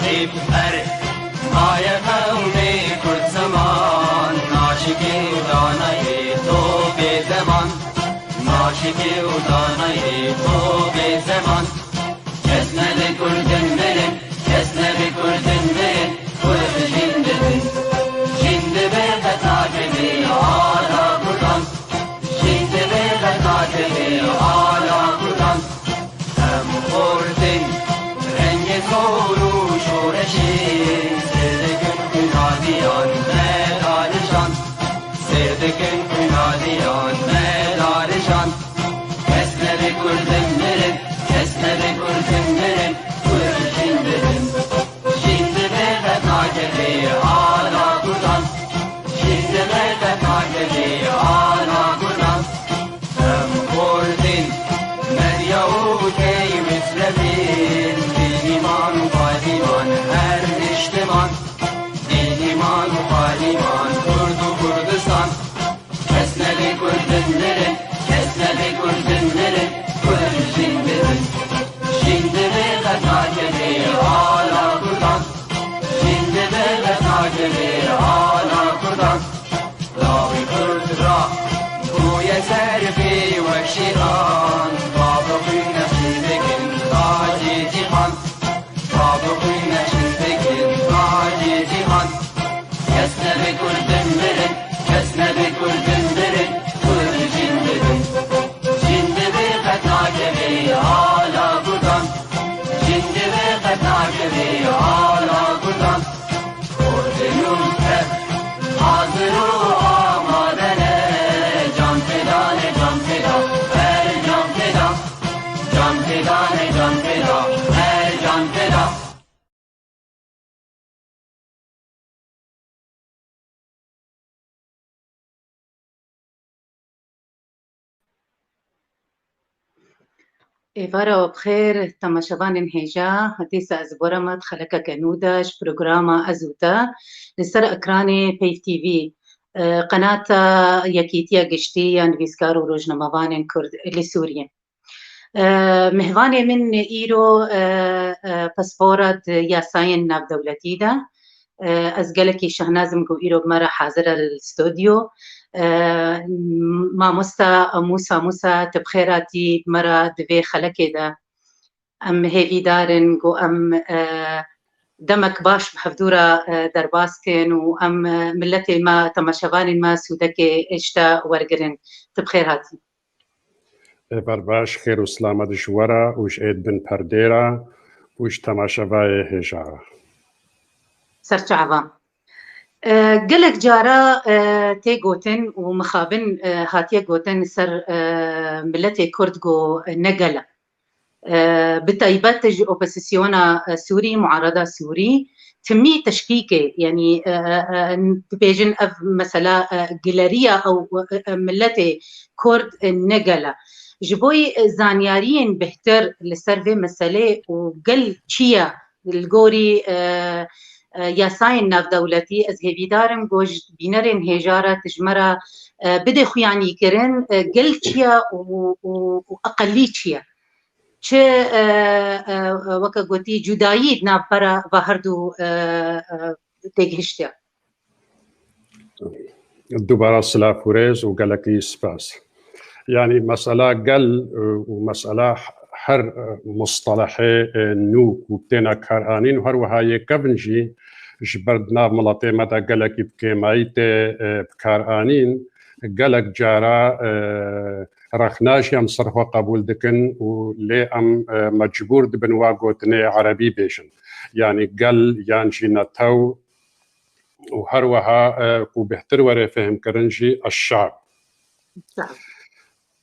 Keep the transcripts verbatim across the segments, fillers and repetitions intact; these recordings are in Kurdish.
Hep her maye qewmê Kurd ziman, naşikê û danayê to bê zeman, naşikê û danayê to bê zeman. Kes nebe Kurdin mirin, kes nebe Kurdin mirin, Kurd jin dibin. Jin dibe qet nakeve ala Kurdan, jin dibe qet nakeve ala Kurdan. Em xortin rengê zor û şoreşê, sêr dikin xwîna diyan me darijan, sêr dikin xwîna diyan me darijan. Kes nebe Kurdin mirin, kes nebe Kurdin mirin, Kurd jin dibin. Jin dibe qet nakeve ala Kurdan, jin dibe qet nakeve ala Kurdan. Em Kurdin, Medya û Key Mislevin, bînîman û balîman her niştiman, bînîman û balîman Kurd û Kurdistan. Kes nebe Kurdin mirin, kes nebe Kurdin mirin, Kurd jin dibin. Jin dibe qet nakeve ala Kurdan, jin dibe qet nakeve ala Kurdan. Lawê Kurd ra bûye zerfê wek şêxan, bavê xwîna jin dikin tacê cîhan, bavê xwîna jin dikin tacê cîhan. Kes nebe Kurdin mirin, kes nebe Kurdin mirin, Kurd jin dibin. Jin dibe qet nakeve ala Kurdan, jin dibe qet nakeve ala Kurdan. Kurdin û Kurd hazir û amade ne, can feda ne, can feda, her can feda. Can feda ne, can feda, her can feda. Êvara we bi xêr, temaşevanên hêja, dîsa ez bi we re me di xelekeke nû de ji programa Ez û Te li ser ekranê Peyv T V, e, qenata Yekîtiya Giştî ya Nivîskar û Rojnamevanên Kurd li Sûriyê. E, mêvanê min îro, e, e, pispora di yasayên navdewletî de. E, ez gelekî şehnaz im ku îro bi me re hazir e li stûdyo. E, mamosta Mûsa Mûsa, tu bi xêr hatî bi me re di vê xelekê de. Em hêvîdar in ku em, e, demek baş bi hevdû re, e, derbas kin û em, e, miletê me, temaşevanên me sûdekê ji te wergirin. Tu bi xêr hatî. Êvar baş, xêr û silamet ji we re û ji êdbin perdê re û ji temaşevayê hêja re. Ser çava. E, gelek cara, e, tê gotin û mixabin, e, hatiye gotin ser, e, miletê Kurd ku ne gel e. E, bi taybet ji opozîsyona, e, Sûrî, muarada Sûrî, timî teşkîkê, yanî, e, e, e, dibêjin ev mesela, e, gileriya ew, e, e, miletê Kurd, e, ne gel e. Ji bo, e, zanyariyên bêhtir li ser vê meselê û gel çi ye li gorî, e, e, yasayên navdewletî, ez hêvîdar im ku ji bînerên hêja re tu ji me re, e, bidê xuyanîkirin, e, gel çi ye û, û, û eqelî çi ye? Çi, e, e, weke gotî, cudayî di navbera va herdu, e, e, têgihiştiya? Dubara silav û rêz û gelekî spas. Yanî mesela gel, e, û mesela her, e, mustelehê, e, nû ku têne karanîn û her wiha yê kevin jî ji ber di nav miletê me de gelekî bi kêmayî tê, e, bikaranîn, gelek cara, e, rexna jî em ser xwe qebûl dikin û lê em, e, mecbûr dibin wa gotinê erebî bêjin. Yanî gel yan jî netew û her wiha, e, ku bêhtir were fehmkirin jî eşşab.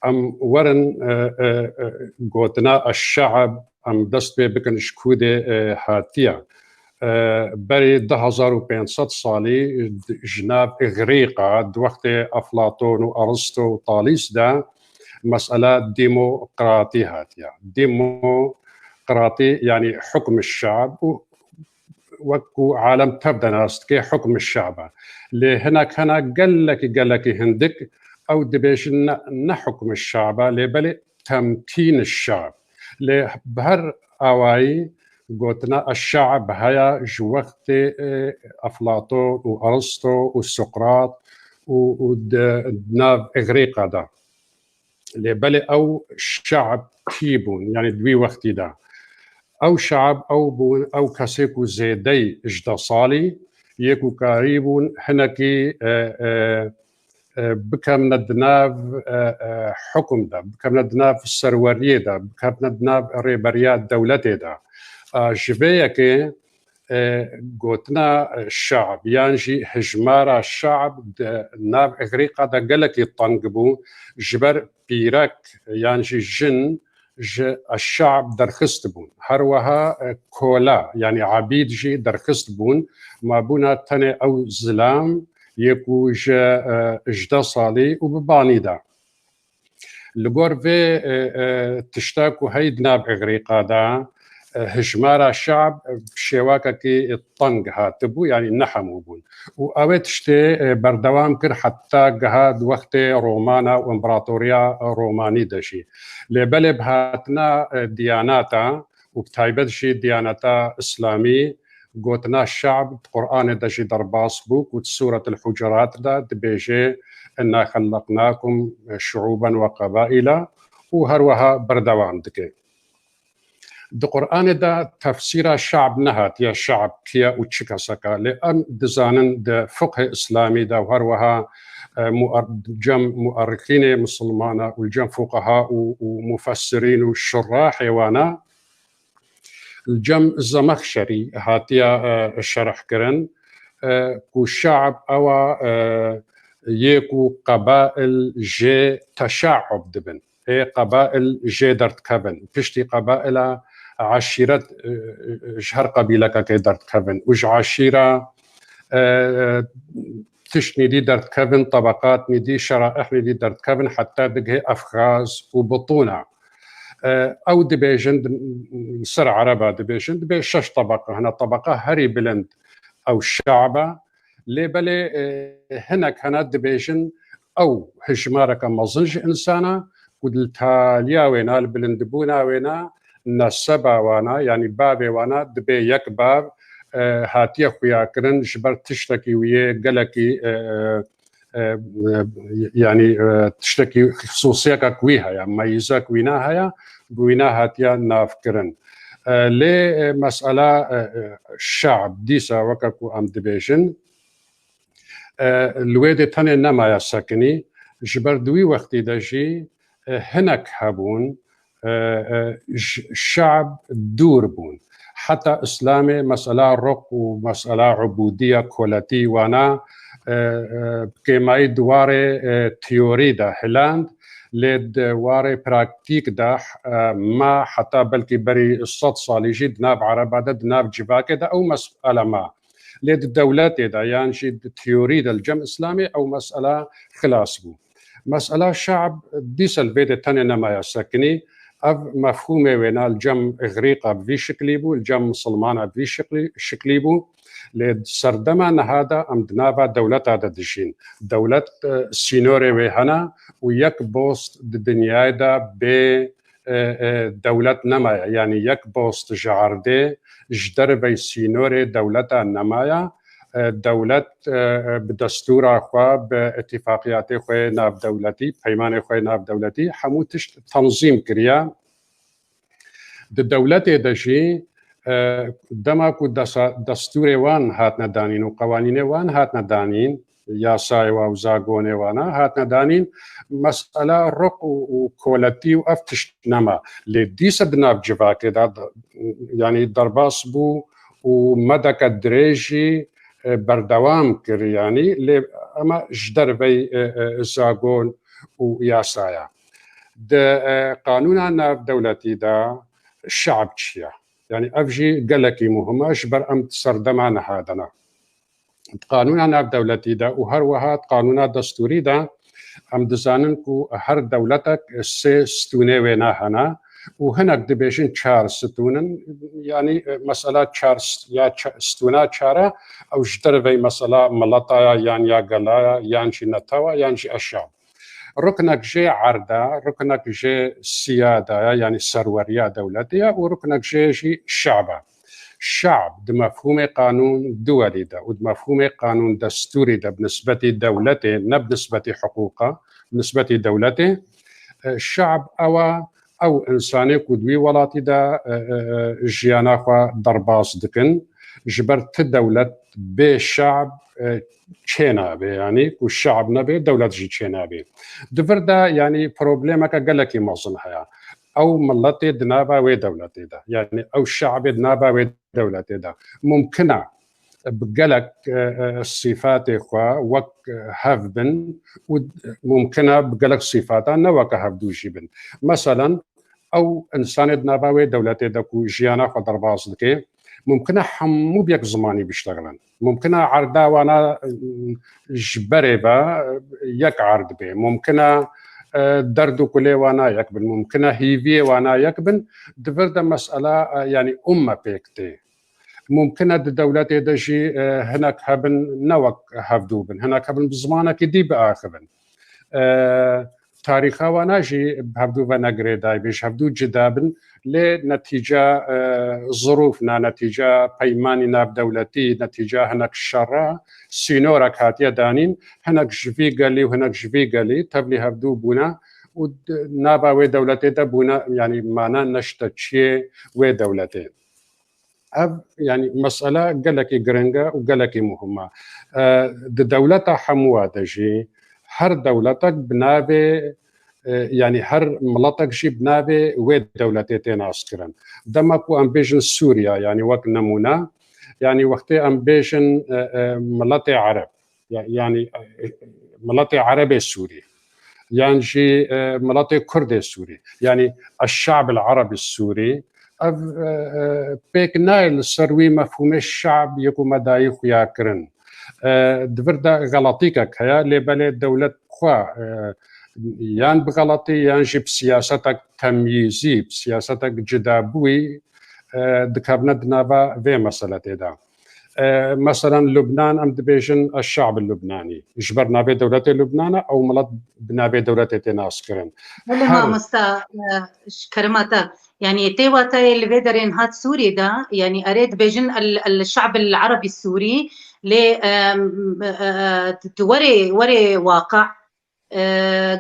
Em werin, e, e, e, gotina eşşab, em dest pê bikin ji ku dê, e, hatiye. E, berî du hezar û pênc sed salî ji nav Îgrîqa, di wextê Eflaton û Aristo û Talîs de mesela demokratî hatiye. Demokratî, yanî hukm şab û wek ku alem tev de nas dike, hukm şab e. Lê hinek hene gelekî, gelekî hindik ew dibêjin ne, ne hukm şab e, lê belê temkîn şab. Lê bi her awayî Gotina eşşe'b heye ji wextê, e, Eflaton û Aristo û Sokrat û, û di, di nav Îgrîqa de. Lê belê ew şe'b kî bûn, yanî di wî wextî de? Ew şe'b ew bûn, ew kesê ku zêdey ji deh salî yê ku karîbûn hinekî, e, e, e, bikevne di nav, e, e, hukum de, bikevne di nav serweriyê de, bikevne di nav rêberiya dewletê de. E, ji vê yekê, e, gotina, e, şe'b yan jî hijmara şe'b di nav Îgrîqa de gelekî teng bû, ji ber pîrek yan jî jin ji eşşe'b derxist bûn. Her wiha, e, kola, yanî ebîd jî derxist bûn. Mabûna tenê ew zilam yê ku ji, e, ji deh salî û bi banî de. Li gor vê, e, e, tişta ku hey di nav Îgrîqa de, e, hijmara şe'b, e, bi şêwakekî teng hatibû, yanî ne hemû bûn. Û ew ê tiştê, e, berdewam kir heta giha di wextê Romana û împeratoriya Romanî de jî. Lê belê bi hatina, e, diyanata û bi taybet jî diyaneta Îslamî, gotina şe'b di Quranê de jî derbas bû, ku di Sûretil Hucurat de dibêje, "Inna xelleqnakum şu'uben ve qebaila", û her wiha berdewam dike. Di Quranê de tefsîra şe'b nehatiye, şe'b kî ye û çi kesek e. Lê em dizanin di fiqhê Îslamî de û her wiha, e, muer-, cem muerrixînê misilmana û cem fuqeha û, û mufessirîn û şurahê wana, li cem Zemexşerî hatiye, e, şerh kirin, e, ku şe'b ewa, e, yê ku qebail jê teşa'ub dibin. Ê qebail jê derdikevin. Piştî qebaila eşîret, e, e, ji her qebîlekekê derdikevin. Û ji eşîra, e, e, tiştnî dî derdikevin, tebeqatnî dî, şera'ihnî dî derdikevin, heta digihê efxaz û butûna. E, ew dibêjin, di, li ser ereba dibêjin, dibê şeş tebeqa hene. Tebeqa herî bilind ew şe'b e. Lê belê, e, hinek hene dibêjin ew hijmareke mezin ji insana ku li taliya wêna, li bilindbûna wêna, neseba wana, yanî bavê wana dibê yek bav, e, hatiye xuyakirin ji ber tiştekî wî yê gelekî, e, e, e, e, yanî, e, tiştekî xisûsiyekek wî heye, meyîzek wîna heye, bi wîna hatiye navkirin. E, lê, e, mesela, e, e, şe'b dîsa weke ku em dibêjin, e, li wê dê tenê nemaye sekinî, ji ber di wî wextî de jî, e, hinek hebûn, e, e, ş-, şe'b dûr bûn. Heta Îslamê mesela riq û mesela ubûdiya koletî wana, e, e, bi kêmayî di warê, e, teorî de hiland, lê di warê praktîk de, e, ma heta belkî berî sed salî jî di nav ereba de, di nav civakê de ew mesele ma. Lê di dewletê de yan jî di teorî de li cem Îslamê ew mesela xilas bû. Mesela şe'b dîsa li vê de tenê nemaye sekinî. Ev mefhûmê wêna li cem Îgrîqa bi vî şiklî bû, li cem misilmana bi vî şiklî, şiklî bû. Lê di serdema niha de em di nava dewleta de dijîn. Dewlet, e, sînorê wê hene û yek bost di dinyayê de bê, e, e, dewlet nemaye. Yanî yek bost ji erdê ji dervey sînorê dewleta nemaye. E, dewlet, e, e, bi destûra xwe, bi îtîfaqiyatê xwe yê navdewletî, peymanê xwe yê navdewletî hemû tişt tenzîm kiriye. Di dewletê de jî, e, dema ku desa-, destûrê wan hatine danîn û qewanînê wan hatine danîn, yasayê wan û zagonê wana hatine danîn, mesela riq û, û koletî û ev tişt nema. Lê dîsa di nav civakê de, yanî derbas bû û medeke dirêj jî, e, berdewam kir, yanî lê ema ji dervey, e, e, zagon û yasaya. Di, e, qanûna navdewletî de şe'b çi ye? Yanî ev jî gelekî muhim e, ji ber em di serdema niha de ne. Di qanûna navdewletî de û her wiha di qanûna destûrî de em dizanin ku her dewletek sê stûnê wêna hene û hinek dibêjin çar stûn in. Yanî, e, mesela çar st-, ya ça-, stûna çar e, ew ji dervey mesela mileta ye, yan ya gela ye, yan jî netewa, yan jî eşya. Ruknek jê erd e, ruknek jê siyada ye, yanî serweriya dewletê ye û ruknek jê jî şe'b e. şe'b di mefhûmê qanûn duwelî de û di mefhûmê qanûn destûrî de bi nisbetî dewletê, ne bi nisbetî hiqûqa, bi nisbetî dewletê, e, şe'b ew e, ew însanê ku di wî welatî de, e, e, e, jiyana xwe derbas dikin, ji ber ti dewlet bê şe'b, e, çênabe, yanî ku şe'b nebe, dewlet jî çênabe. Di vir de, yanî problemeke gelekî mezin heye. Ew miletê di nava wê dewletê de, yanî ew şe'bê di nava wê dewletê de. Mumkin e bi gelek, e, e, sîfatê xwe wek, e, hev bin û mumkin e bi gelek sîfata ne weke hevdû jî bin. Meselen, ew însanê di nava wê dewletê de ku jiyana xwe derbas dike, mumkin e hemû bi yek zimanî biştexilin. Mumkin e erda wana, e, ji berê ve, e, yek erd be. Mumkin e, e, derd û kulê wana yek bin. Mumkin e hîviyê wana yek bin. Di vir de mesela, e, yanî umme pêk tê. Mumkin e di dewletê de jî, e, hinek hebin ne wek hevdû bin. Hinek hebin bi zimanekî dî biaxivin. E, tarîxa wana jî bi hevdû ve ne girêdayî be, ji hevdû cida bin, lê netîca, e, zirûf ne, netîca peymanî navdewletî, netîca hinek şera, sînorek hatiye danîn, hinek ji vî gelî û hinek ji vî gelî tevlî hevdû bûne û d-, nava wê dewletê de bûne, yanî mane neşteçiyê wê dewletê. Ev, yanî, mesele gelekî giring e û gelekî muhim e. E, di dewleta hemûa de jî her dewletek bi navê, e, yanî, her miletek jî bi navê wê dewletê tê naskirin. Dema ku em bêjin Sûriya, yanî, wek nimûne, yanî, wextê em bêjin, e, e, miletê Ereb, ya-, yanî, e, miletê Erebê Sûrî, yan jî, e, miletê Kurdê Sûrî, yanî Eşşab el Erebi Sûrî, ev, e, e, pêk nayê li ser wî mefhûmê şab yê ku me dayî xuya kirin. E, di vir de xeletîkek heye, lê belê dewlet xwe, e, yan bi xeletî yan jî bi siyasetek temyîzî, bi siyasetek cidabûyî, e, dikevne di nava vê meseletê de. E, meselen Lubnan, em dibêjin Eşşab Lubnanî. Ji ber navê dewletê Lubnan e, ew milet bi navê dewletê tê naskirin. Belê Her mamosta, e, ji kerema te. Yanî tê watayê li vê derên hat Sûrî de, yanî erê dibêjin el, el Şe'b el Erebî Sûrî, lê, e, e, e, tu, tu werê, werê waqi, e,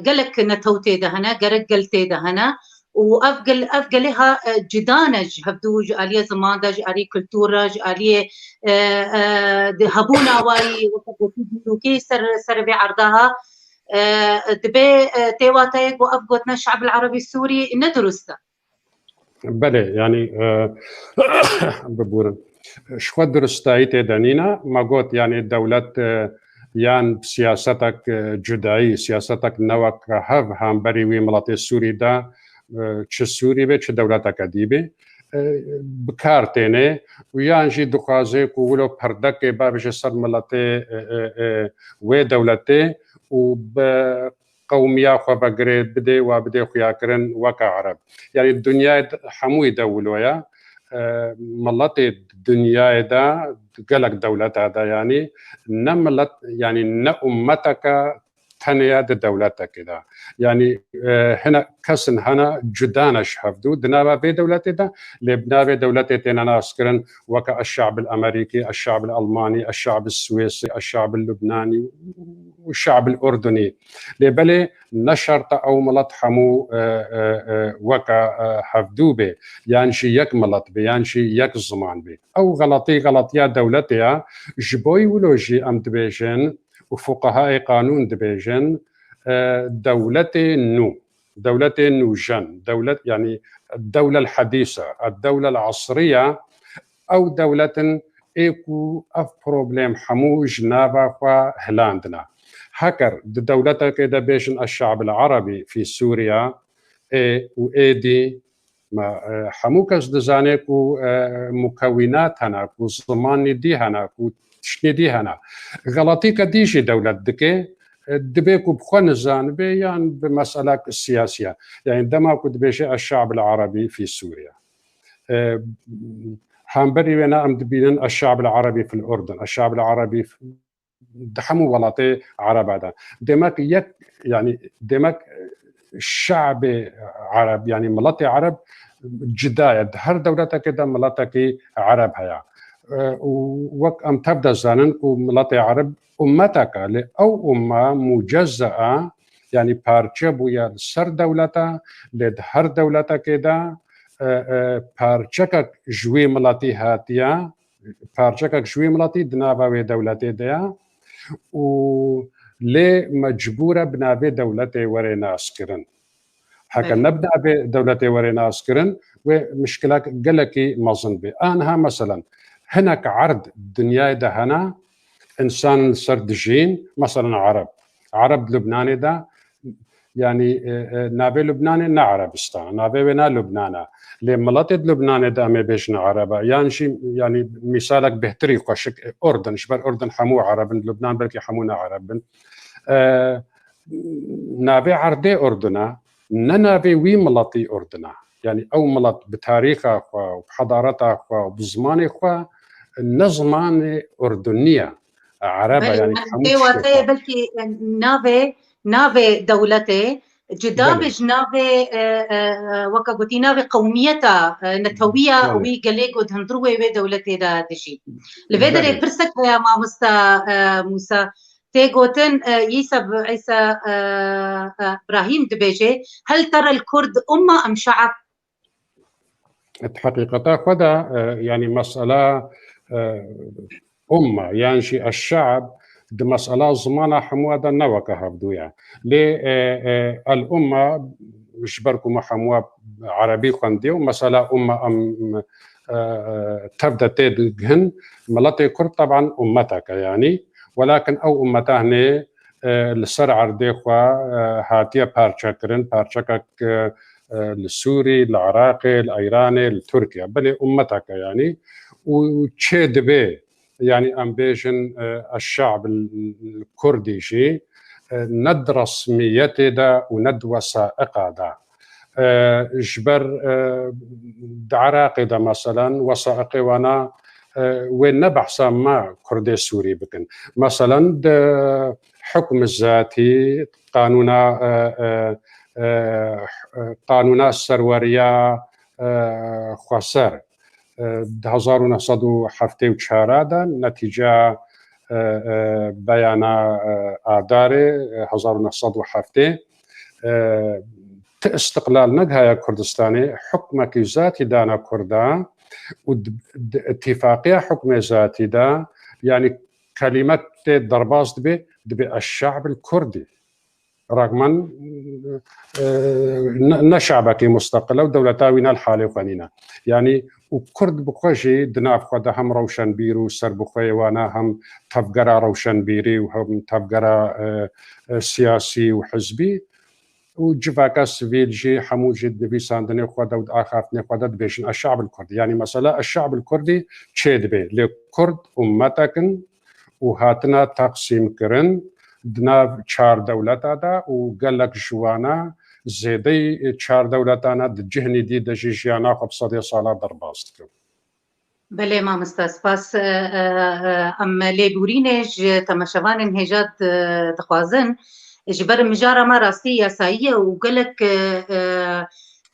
gelek netew tê de hene, gerek gel tê de hene. Û ev gel, ev gelê ha, e, cida ne ji hevdû, ji aliyê ziman de, ji aliyê kultûr re, ji aliyê, e, e, di hebûna wayî, weke gotî dîrokê ser, ser vê erda ha, e, dibê, e, tê wateyê ku ev gotine Şe'b el Erebî Sûrî ne dirust e. Belê, yanî, e, biborin. Ji xwe duristayî tê de nîne. Me got, yanî dewlet, e, yan siyasetek, e, cudayî, siyasetek ne wek hev hemberî wî miletê Sûrî de, e, çi Sûrî be, çi dewleteke dî be, e, bi kar têne û yan jî dixwaze ku wilo perdekê bavêje ser miletê, e, e, e, wê dewletê û bi qewmiya xwe vegirê bidê, wa bidê xuyakirin weke Ereb. Yanî dinyayê d-, hemûyî de wilo ye. E, miletê dinyayê de, gelek dewleta de, yanî ne milet, yanî ne ummeteke tenê ye di dewletekê de. Yanî, e, hine kesin hene cuda ne ji hevdû di nava vê dewletê de, lê bi navê dewletê têne naskirin weke Eşşab el Emerîkî, Eşşab el Elmanî, Eşşab el Swêsî, Eşşab el Lubnanî û Şe'b el Urdunî. Lê belê ne şert e ew milet hemû, e, e, e, weke, e, hevdû be, yan jî yek milet be, yan jî yek ziman be. Ew xeletî, xeletiya dewletê ye. Ji bo wilo jî em dibêjin û fuqehayê qanûn dibêjin, e, dewletê nû, dewletê nûjen, dewlet, yanî dewle el hedîse, dewle el esriye, ew dewlet in ê ku ev problem hemû ji nava xwe hilandine. Heker di dewletekê de bêjin Eşşab el Erebî fî Sûriya, ê û êdî me, e, hemû kes dizane ku, e, mukewînat hene, ku zimanî dî hene, ku tiştê dî hene. Xeletîke dî jî dewlet dike, e, dibe ku bi xwe nizanibe yan bi meselek siyasî ye. Yanî dema ku dibêje Eşşab el Erebî fî Sûriya. E, hemberî wêne em dibînin Eşşab el Erebî fil Urdun, Eşşab el Erebî f-, di hemû welatê Ereba de. Demek yek, yanî demek şe'bê Ereb, yanî miletê Ereb cida ye. Di her dewletekê de miletekî Ereb heye. E, û wek em tev de zanin ku miletê Ereb ummetek e, lê ew umme mucezze e, yanî parçe bûye li ser dewleta, lê di her dewletekê de, e, e, parçekek ji wî miletî hatiye, parçekek ji wî miletî di nava wê dewletê de ye û lê mecbûr e bi navê dewletê were naskirin. Heke Belê. ne bi navê dewletê were naskirin, wê mişkilek gelekî mezin bê. Aniha meselen hinek erd dinyayê de hene, însan li ser dijîn, meselen Ereb. Ereb di Lubnanê de, yanî, e, e, navê Lubnanê ne Erebistan e, navê wê ne Lubnan e. Lê miletê di Lubnanê de em ê bêjin Ereb e. Yan jî, yanî, mîsalek bêhtirî xweşik, e, Urdun. Ji ber Urdun hemû Ereb in, Lubnan belkî hemû ne Ereb in. E, navê erdê Urdun e, ne navê wî miletî Urdun e. Yanî ew milet bi tarîxa xwe û bi hedareta xwe û bi zimanê xwe ne zimanê Urdunî ye. Ereb e, Belê, yanî yanî hemû tê tiştê wateyê xwe. belkî, e, navê, navê dewletê cuda Belê. be ji navê, e, e, e, weka gotî navê qewmiyeta, e, netewiya Belê. wî gelê ku di hundirwê wê dewletê de dijî. Li vê derê Belê. pirsek heye mamosta, e, Mûsa. Tê gotin, e, Îsa, Îsa, e, e, Îbrahîm dibêje, "Hel tera el Kurd umma em şe'b?" Di heqîqeta xwe de, e, yanî mesela, e, umma yan jî eşşe'b di mesela zimana hemû de ne weke hevdû ye. Lê, e, e, el umma ji ber ku me hemû erebî xwendiye û mesela umma em, e, e, tev de tê digihin, miletê Kurd teban ummetek e yanî. Welakin ew ummeta hinê, e, li ser erdê xwe, e, hatiye parçekirin, parçekek, e, e, li Sûrî, li Iraqê, li Îranê, li Tirkiye. Belê ummetek e yanî. Û çê dibe, yanî em bêjin, e, eşşe'b el-, el-Kurdî jî, e, ne di resmiyetê de û ne di wesaiqa de. E, ji ber, e, di Iraqê de meselen wesaiqê wana, e, wê ne behsa me Kurdê Sûrî bikin. Meselen di hukm zatî, qanûna, e, e, e, qanûna serweriya, e, xweser, e, di hezar û neh sed û heftê û çar de netîca, e, e, beyana, e, Adarê, e, hezar û neh sed û heftê, e, ti istiqlal negihaye Kurdistanê, hukmekî zatî dana Kurda û di, di îtîfaqiya hukmê zatî de, yanî kelîme tê derbas dibe, dibe eşşe'b el-Kurdî. Rexmen, e, ne, ne şabekî musteqil e û dewleta wî ne li halê xwe nîne. Yanî û Kurd bi xwe jî di nav xwe de hem rewşenbîr û serbixweyê wana hem tevgera rewşenbîrî û hem tevgera, e, e, siyasî û hizbî û civaka sivîl jî hemû jî di nivîsandinê xwe de û di axaftinê xwe de dibêjin eşşe'b el-Kurdî. Yanî mesela eşşe'b el-Kurdî çê dibe. Lê Kurd ummetek in û hatine teqsîmkirin di nav çar dewleta de û gelek ji wana zêdeyî çar dewletan e, di cihnî dî de jî jiyana xwe bi sedê sala derbas dikin. Belê mamosta, spas. E, e, e, em lêborînê ji temaşevanên hêja di-, dixwazin. Ji ber mijara me rastî yasayî ye û gelek, e, e,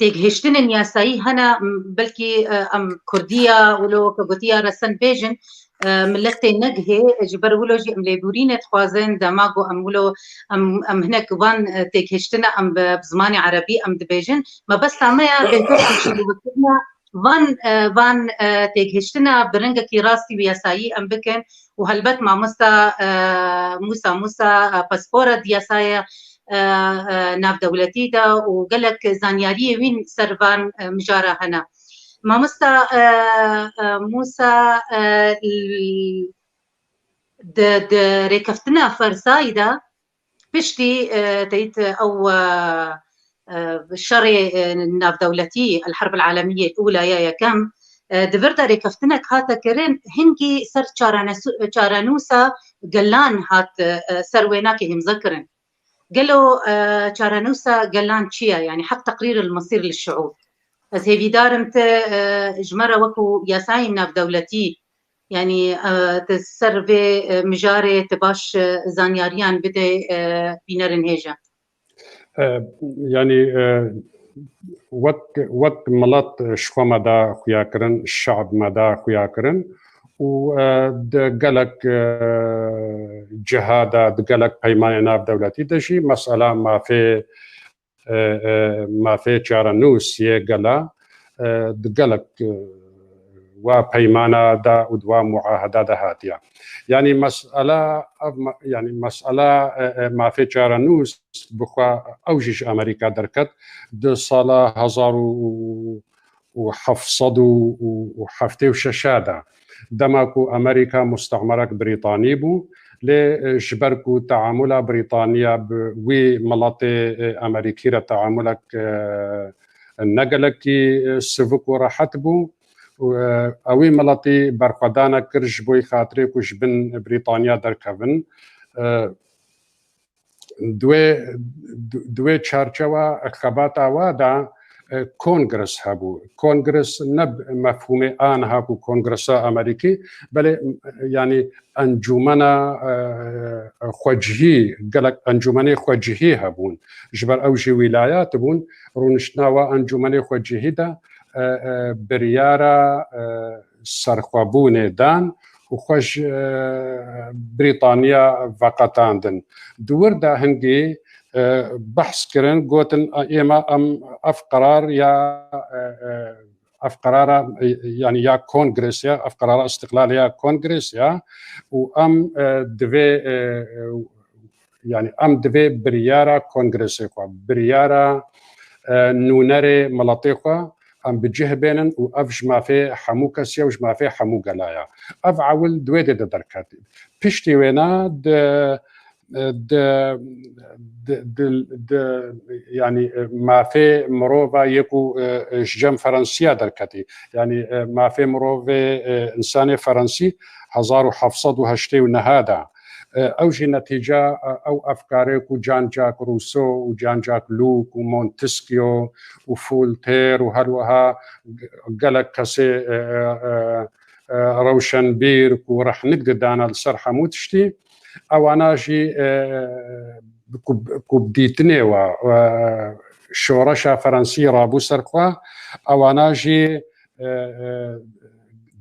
têgihiştinên yasayî hene, m-, belkî, e, em kurdiya wilo weke gotiya resen bêjin, e, milet tê negihê, ji ber wilo jî em lêborînê dixwazin, dema ku em wilo, em, em hinek van, e, têgihiştina em bi, bi zimanê erebî em dibêjin. Mebesta me ya bêhtir şîrove kirina van, e, van, e, têgihiştina bi rengekî rastî û yasayî em bikin û helbet mamosta, e, Mûsa Mûsa, e, paspora di yasaya, e, e, navdewletî de û gelek zanyariyê wîn ser van, e, mijara hene. Mamosta, e, e, Mûsa, e, l-, di, di rêkeftina Fersayî de piştî, e, teyt ew, e, e, şerê, e, navdewletî, El-Herb El-Alemiyê Ula ya Yekem, e, di vir de rêkeftinek hate kirin, hingî ser çaranesu-, çarenûsa gelan hat, e, ser wênakê hîmze kirin. Gelo, e, çarenûsa gelan çi ye? Yanî heq teqrîr el-mesîr li şiûb. Ez hêvîdar im te, e, ji me re wekû yasayên navdewletî, yanî, e, tu ser vê, e, mijarê tu baş, e, zanyariyan bide, e, bînerên hêja. E, yanî, e, wek, wek milet ji xwe me da xuya kirin, şe'b me da xuya kirin û, e, di gelek, e, ciha de, di gelek peymanê navdewletî de jî mesela mafê, e, e, mafê çarenûs yê gela, e, di gelek, e, wa peymana de û di wa muaheda de hatiye. Yanî mesela, ev me-, yanî mesela, e, e, mafê çarenûs bi xwe ew jî ji Amerîka derket. Di sala hezar û heft sed û heftê û şeş de, dema ku Amerîka mustemerek Brîtanî bû, lê, e, ji ber ku teamula Brîtaniya bi wî miletê, e, Amerîkî re teamulek, e, ne gelekî, e, sivik û rehet bû, û, e, ewî miletî berxwedanek kir ji bo xatirê ku ji bin Brîtaniya derkevin. E, di wê, di wê çarçewa xebata wa de, e, kongres hebû. Kongres ne bi mefhûmê aniha ku kongresa Amerîkî, belê, e, yanî encûmena, e, xwecihî, gelek encûmenê xwecihî hebûn. Ji ber ew jî wîlayat bûn, rûniştina wa encûmenê xwecihî de, e, e, biryara, e, serxwebûnê dan û xwe ji, e, Brîtaniya veqetandin. Di wir de hingî, e, behs kirin, gotin, "Êma em ev qerar ya, e, e, ev qerara, e, yanî ya kongres ya, ev qerara îstiqlalê ya kongres ya û em, e, divê, e, e, yanî em divê biryara kongresê xwe, biryara, e, nûnerê miletê xwe em bi cih bênin û ev ji mafê hemû kesî ye û ji mafê hemû gela ye." Ev ewil di wê dê de derket. Piştî wêna di, di, di, di, di, yanî, e, mafê mirova yê ku, e, e, ji cem Ferensiya derketî. Yanî, e, mafê mirovê, e, însanê Ferensî hezar û heft sed û heştê û neh de. E, ew jî netîca, e, ew efkarê ku Jean-Jacques Rousseau û Jean-Jacques Luc û Montesquieu û Voltaire û her wiha ge-, gelek kesê, e, e, e, e, rewşenbîr ku rehnik didana li ser hemû tiştî, ewana jî, e, ku, ku bi dîtinê we, e, şoreşa Ferensî rabû ser xwe, ewana jî, e, e,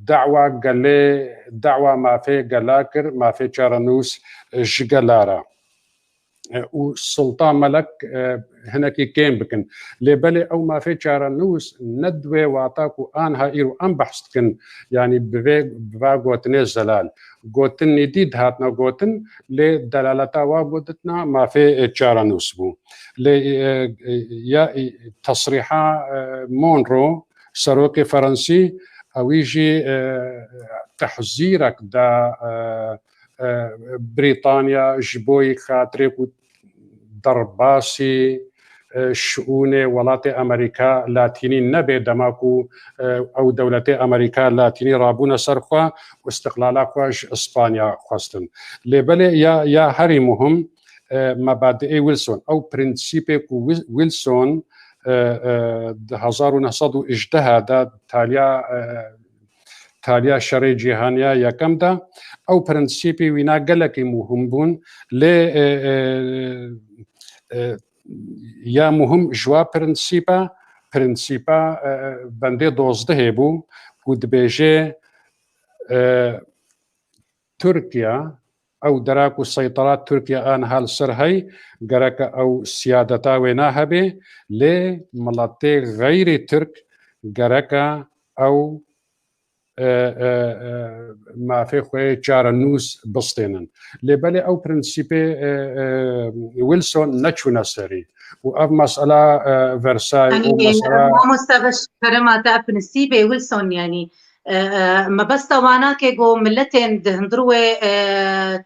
dawa gelê, dawa mafê gela kir, mafê çarenûs ji gela re. E, û Sultan Melek, e, hinekî kêm bikin. Lê belê ew mafê çarenûs ne di wê wata ku anha îro em behs dikin, yanî bi vê, bi va gotinê zelal. Gotin nîdî dihatna gotin, lê delaleta wa gotina mafê, e, çarenûs bû. Lê, e, e, ya, e, tesrîha, e, Monro, serokê Ferensî, ewî jî, e, tehzîrek da, e, e, Brîtanya ji bo xatirê ku derbasî, e, şiûnê welatê Amerîka Latînî nebe, dema ku, e, ew dewletê Amerîka Latînî rabûne ser xwe û îstiqlala xwe ji Îspanya xwestin. Lê belê ya, ya herî muhim, e, mebadiê Wilson, ew prensîpê ku Wil-, Wilson, e, e, di hezar û neh sed û hejdeh de taliya, e, taliya Şerê Cîhaniya Yekem de, ew prensîpê wîna gelekî muhim bûn, lê, e, e, e, ya muhim ji wa prensîpa, prensîpa, e, bendê dozdehê bû ku dibêje, e, Tirkiye, ew dera ku seytera Tirkiye aniha li ser hey, gereke ew siyadeta wê nahebe, lê miletê xeyrî Tirk gereke ew, e, e, e, mafê xwe yê çarenûs bistênin. Lê belê ew prensîpê, e, e, Wilson neçûne serî. Û ev mesela, e, Versailles û Yanî, mesela mamoste, beş kerema te, ev prensîbê Wilson, yanî, e, e, mebesta wana ke ku miletên di hundirwê, e,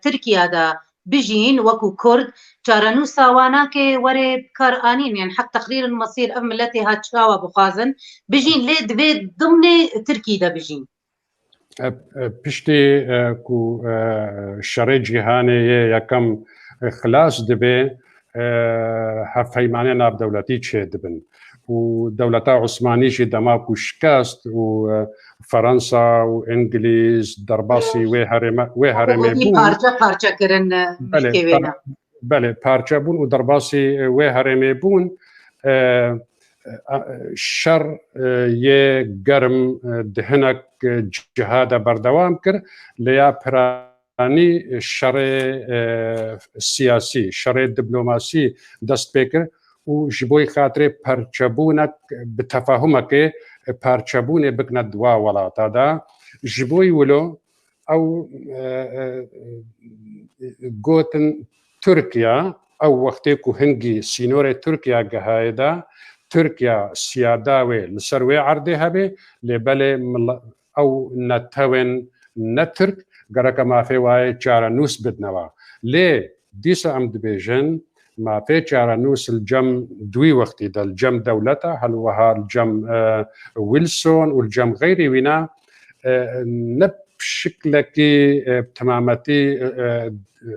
Tirkiya de bijîn, wekû Kurd, çarenûsa wana ke were bi kar anîn, yanî heq teqrîr el mesîr ev miletê ha çawa bixwazin bijîn, lê divê dimnê Tirkî de bijîn. E, e, piştî, e, ku, e, Şerê Cîhanê yê Yekem, e, xilas dibe, e, hevpeymanê navdewletî çêdibin. Û dewleta Osmanî jî dema ku şikest û, e, Fransa û Îngilîz derbasî wê herême, wê herêmê Wekî bûn. Parçe parçe kirin, e, Belê, milkê wê par-, ne. Belê, parçe bûn û derbasî, e, wê herêmê bûn. E, e, şer, e, yê germ, e, di hinek, e, ciha de berdewam kir, lê ya piranî şerê, e, siyasî, şerê diplomasî dest pê kir û ji bo xatirê perçebûnek bi tefahumekê, e, perçebûnê bikine di wa welata de. Ji bo wilo ew, e, e, gotin Tirkiye, ew wextê ku hingî sînorê Tirkiye gihaye de, Tirkiye siyada wê li ser wê erdê hebe, lê belê mil-, ew netewên ne Tirk gereke mafê wayê çarenûs bidnewa. Lê dîsa em dibêjin, mafê çarenûs li cem duî wextî de, li cem dewleta, hel wiha li cem, e, Wilson û li cem xeyrî wîna, e, ne bi şiklekî, e, bi temametî, e, e,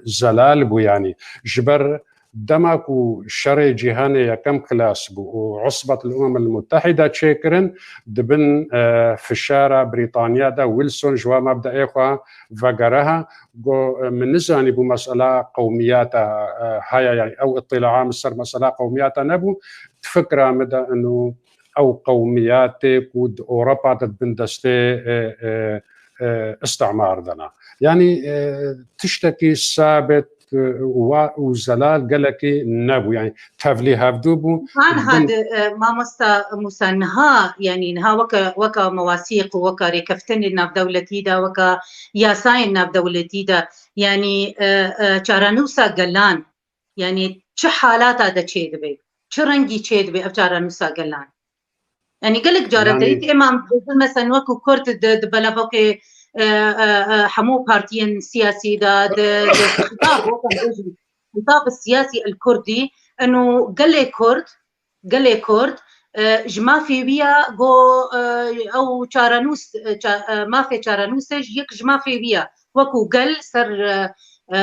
zelal bû, yanî ji ber dema ku şerê cîhanê yekem xilas bû û Usbetul Umemil Mutehîde çêkirin, di bin, e, fişara Brîtanya de Wilson ji wa mebdeê xwe vegeriha, got, e, min nizanîbû mesela qewmiyata, e, heye, yanî ew îtîlaa min ser mesela qewmiyata nebû. Di fikra min de ino ew qewmiyatê ku di Ewropa de di bin destê, e, e, e, îstimar de ne. Yanî, e, tiştekî sabit, e, wa û zelal gelekî nebû. Yanî tevlî hevdû bû. Anha di, e, mamosta Musa, niha, yanî niha weke, weke mewasîq û weke rêkeftinên navdewletî de, weke yasayên navdewletî de, yanî, e, e, çarenûsa gelan, yanî çi halata de çêdibe, çi rengî çêdibe ev çarenûsa gelan? Yanî gelek cara, yanî, te dît, êman dibêjin, mesela wekî Kurd di, di belavokê, e, e, e, hemû partiyên siyasî de, di, di xîtab, wek em bêjin, xîtab siyasî el Kurdî, eno gelê Kurd, gelê Kurd, e, ji mafê wî ya, got, e, ew çarenûs, e, ça-, e, mafê çarenûsê ji yek ji mafê wî ya. Wekî gel ser, e, e,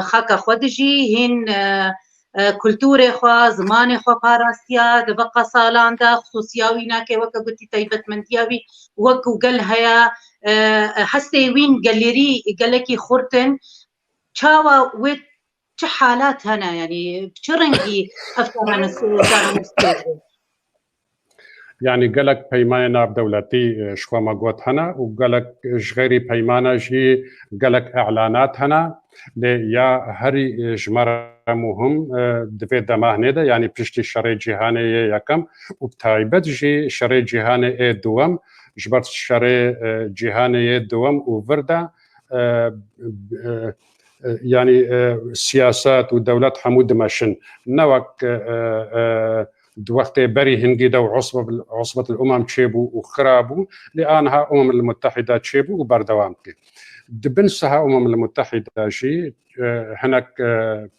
xaka xwe dijî, hîn, e, e, kulturê xwe, zimanê xwe parastiya, di veqa salan de xisûsiya wî nake, weke gotî taybetmendiya wî wekî gel heye, e, e, hestê wîn gelêrî gelekî xurt in. Çawa wê, çi halat hene, yanî bi çi rengî ev çarenûs, çarenûs tê? Yanî gelek peymanên navdewletî, e, ji xwe me got hene û gelek ji xeyrî peymana jî gelek îlanat hene. Lê ya herî, e, ji me re muhim, e, di vê dema hinê de, yanî piştî şerê cîhanê yê yekem û bi taybet jî şerê cîhanê ê duwem, ji ber şerê, e, cîhanê yê duwem û vir de, e, e, e, yanî, e, siyaset û dewlet hemû dimeşin. Ne wek, e, e, e, di wextê berî hingî de û Usbe-, Usbetul Umem çêbû û xira bû, lê aniha Umemil Mutehîde çêbû û berdewam dike. Di bin siha Umemil Mutehîde jî, e, hinek, e,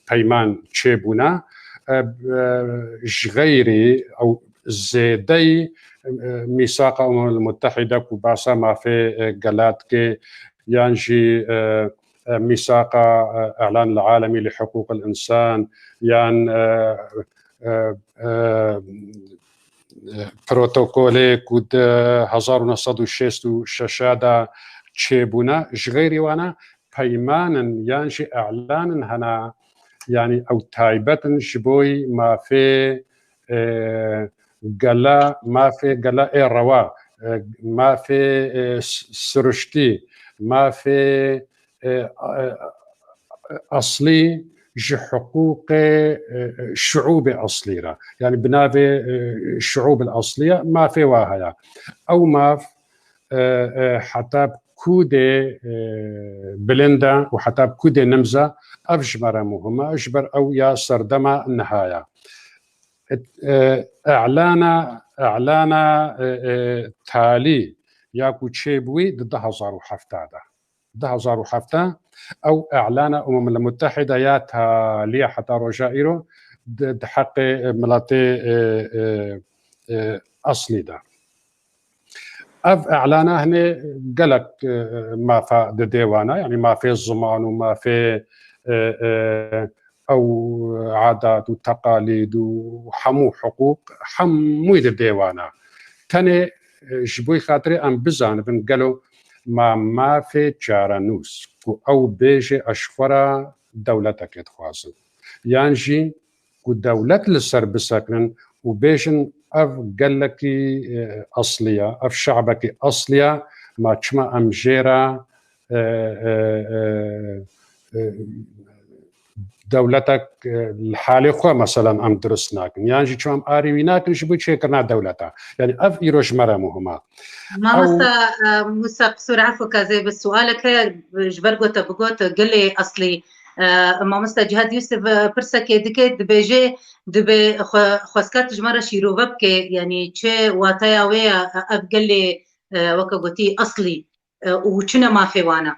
peyman çêbûne. E, e, ji xeyrî ew zêdeyî, e, mîsaqa Umemil Mutehîde ku behsa mafê, e, gela dike, yan jî, e, e, mîsaqa, e, Îlan el Alemî li Hiqûq el Însan, yan, e, e, e, e, protokolê ku di hezar û neh sed û şêst û şeş de çêbûne, ji xeyrî wana peymanin yan jî îlanin hene, yanî ew taybet in ji bo mafê, e, gela, mafê gela ê rewa, e, mafê, e, s-, siruştî, mafê, e, e, eslî ji hiqûqê, e, şiûbê eslî re. Yanî bi navê, e, şiûb el eslî ye, mafê wa heye. Ew maf, e, e, heta ku dê, e, bilind e û heta ku dê nimz e, ev ji me re muhim e, ji ber ew ya serdema niha ye. E, îlana, îlana, e, e, talî ya ku çêbûyî di du hezar û heft de. Du hezar û heft ew îlana Umemil Mutehîde ya talî ya heta roja îro di, di heqê, e, miletê, e, e, e, eslî de. Ev îlana hinê gelek, e, mafa didê wana, yanî mafê ziman û mafê, e, e, ew adat û teqalîd û hemû hiqûq, hemûyî didê wana. Tenê, e, ji bo xatirê em bizanibin gelo ma mafê çarenûs ku ew bêje ez ji xwe re dewletekê dixwazim, yan jî ku dewlet li ser bisekinin û bêjin ev gelekî, e, eslî ye, ev şe'bekî eslî ye, ma çima em jê re, e, e, e, e, dewletek, e, li halê xwe, meselen, em dirust nakin, yan jî çima em arî wî nakin ji bo çêkirina dewleta. Yanî ev îro ji me re muhim e. Mamosta, e, Musa, qisûr efû ke zê bi sualek heye, ji ber ku te bigot gelê eslî. E, Mamosta Cihad Yusuf, e, pirsekê dike, dibêje, dibê xwe, xwesket ji me re şîrove bike, yanî çi wateya wê ye, e, ev gelê, e, weke gotî, eslî, e, û çi ne mafê wan e?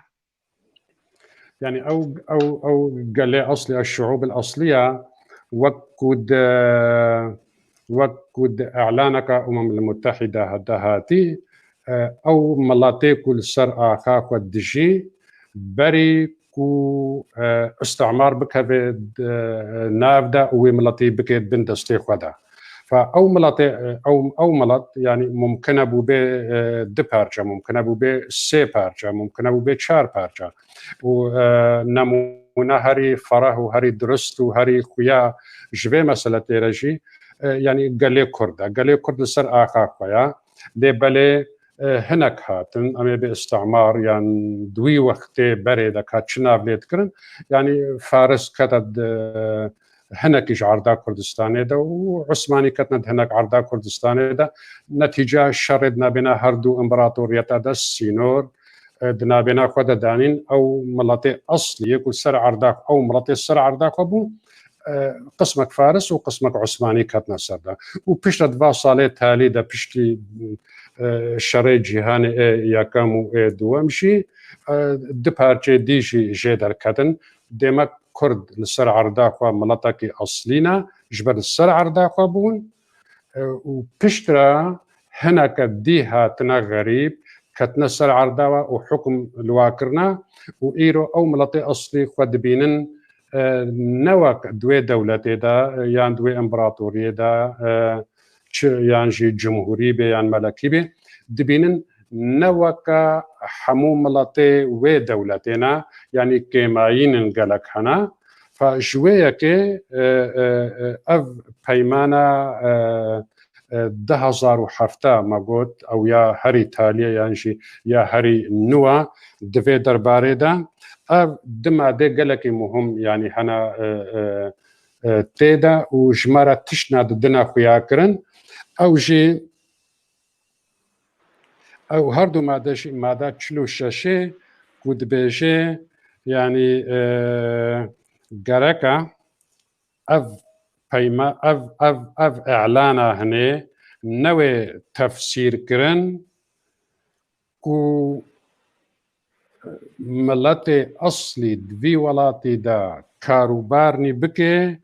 Yanî ew, ew, ew gelê eslî, eş-şu'ûb el-eslî ya, wek ku di, wek ku di îlaneke Umem el-Mutehîde de hatî, e, ew miletê ku li ser axa xwe dijî, berî ku, e, îstimar bikeve di, e, nav de û wê miletî bike bin destê xwe de. Fa ew miletê, e, ew, ew milet, yanî mumkin e bû bê, e, du parçe, mumkin e bû bê sê parçe, mumkin e bû bê çar parçe. Û, e, nemûne herî fereh û herî dirust û herî xuya ji vê mesele tê re jî, e, yanî gelê Kurd e. Gelê Kurd li ser axa xwe ye. Lê belê, e, hinek hatin, em ê bê îstimar yan di wî wextê berê de ka çi nav lê dikirin, yanî Faris kete di, hinekî ji erda Kurdistanê de û Usmanî ketine di hinek erda Kurdistanê de. Netîceya şerê di nabêna her du împeratoriyeta de sînor, e, di nabêna xwe de danîn, ew miletê eslî yê ku ser erda, ew miletê ser erda xwe bû, e, qismek Faris û qismek Usmanî ketine ser de. Û piştre di va salê talî de, piştî, e, şerê cîhanê ê yekem û ê duwem jî, e, du parçeyê dî jî jê derketin. Demek Kurd li ser erda xwe miletekî eslî ne, ji ber li ser erda xwe bûn, e, û piştre hineke dî hatine xerîb, ketine ser erda we û hukm li wa kirine û îro ew miletê eslî xwe dibînin, e, ne wek di wê dewletê de, e, yan di wê împeratoriyê de, e, çi yan jî cumhurî bê yan melekî bê, dibînin ne weke hemû miletê wê dewletê ne, yanî kêmayînin gelek hene. Fa ji wê yekê, e, e, e, ev peymana, e, e, du hezar û heft me got, ew ya herî talî ye yan jî ya herî nû e di vê derbarê de. Ev du madê gelekî muhim, yanî hene, e, e, e, tê de û ji me re tiştna didine xuya kirin. Ew jî, ew her du made jî, mada çil û şeşê ku dibêje, yanî, e, gerek e ev peyma-, ev, ev, ev îlana hinê newê tefsîr kirin ku miletê eslî di vî welatî de karûbarnî bike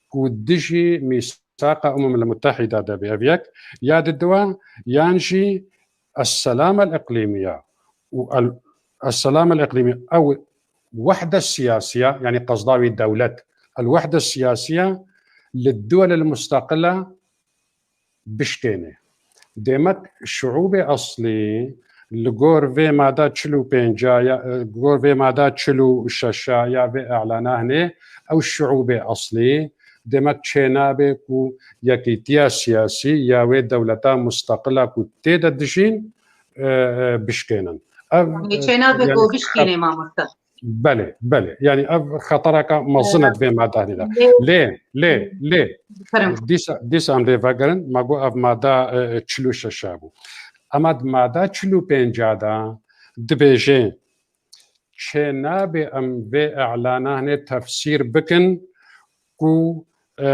ku dijî mîsaqa Umemil Mutehîda de be. Ev yek, ya diduwa, yan jî Esselame el-Iqlîmiya û el-, Esselame el-Iqlîmiya ew wehde siyasiya, yanî qezda wî dewlet, el-wehde siyasiya li duwelil mustaqila bişkêne. Demek şuûbê eslî li gor vê mada çil û pênca ya, li gor vê mada çil û şeşa ya vê îlana hinê, ew şuûbê eslî demek çênabe ku yekîtiya siyasî ya wê dewleta mustaqila ku tê de dijîn, e, e, bişkênin. Ev, Yanî e, çênabe yanî ku bişkîne, mamoste. Belê, belê. Yanî ev xetereke mezin e di vê madanê de. Lê, lê, lê, dîsa, dîsa em lê vegerin, me got ev mada, e, çil û şeş bû. Ema di mada çil û pênc de dibêje, çênabe em vê îlana hinê tefsîr bikin ku, e,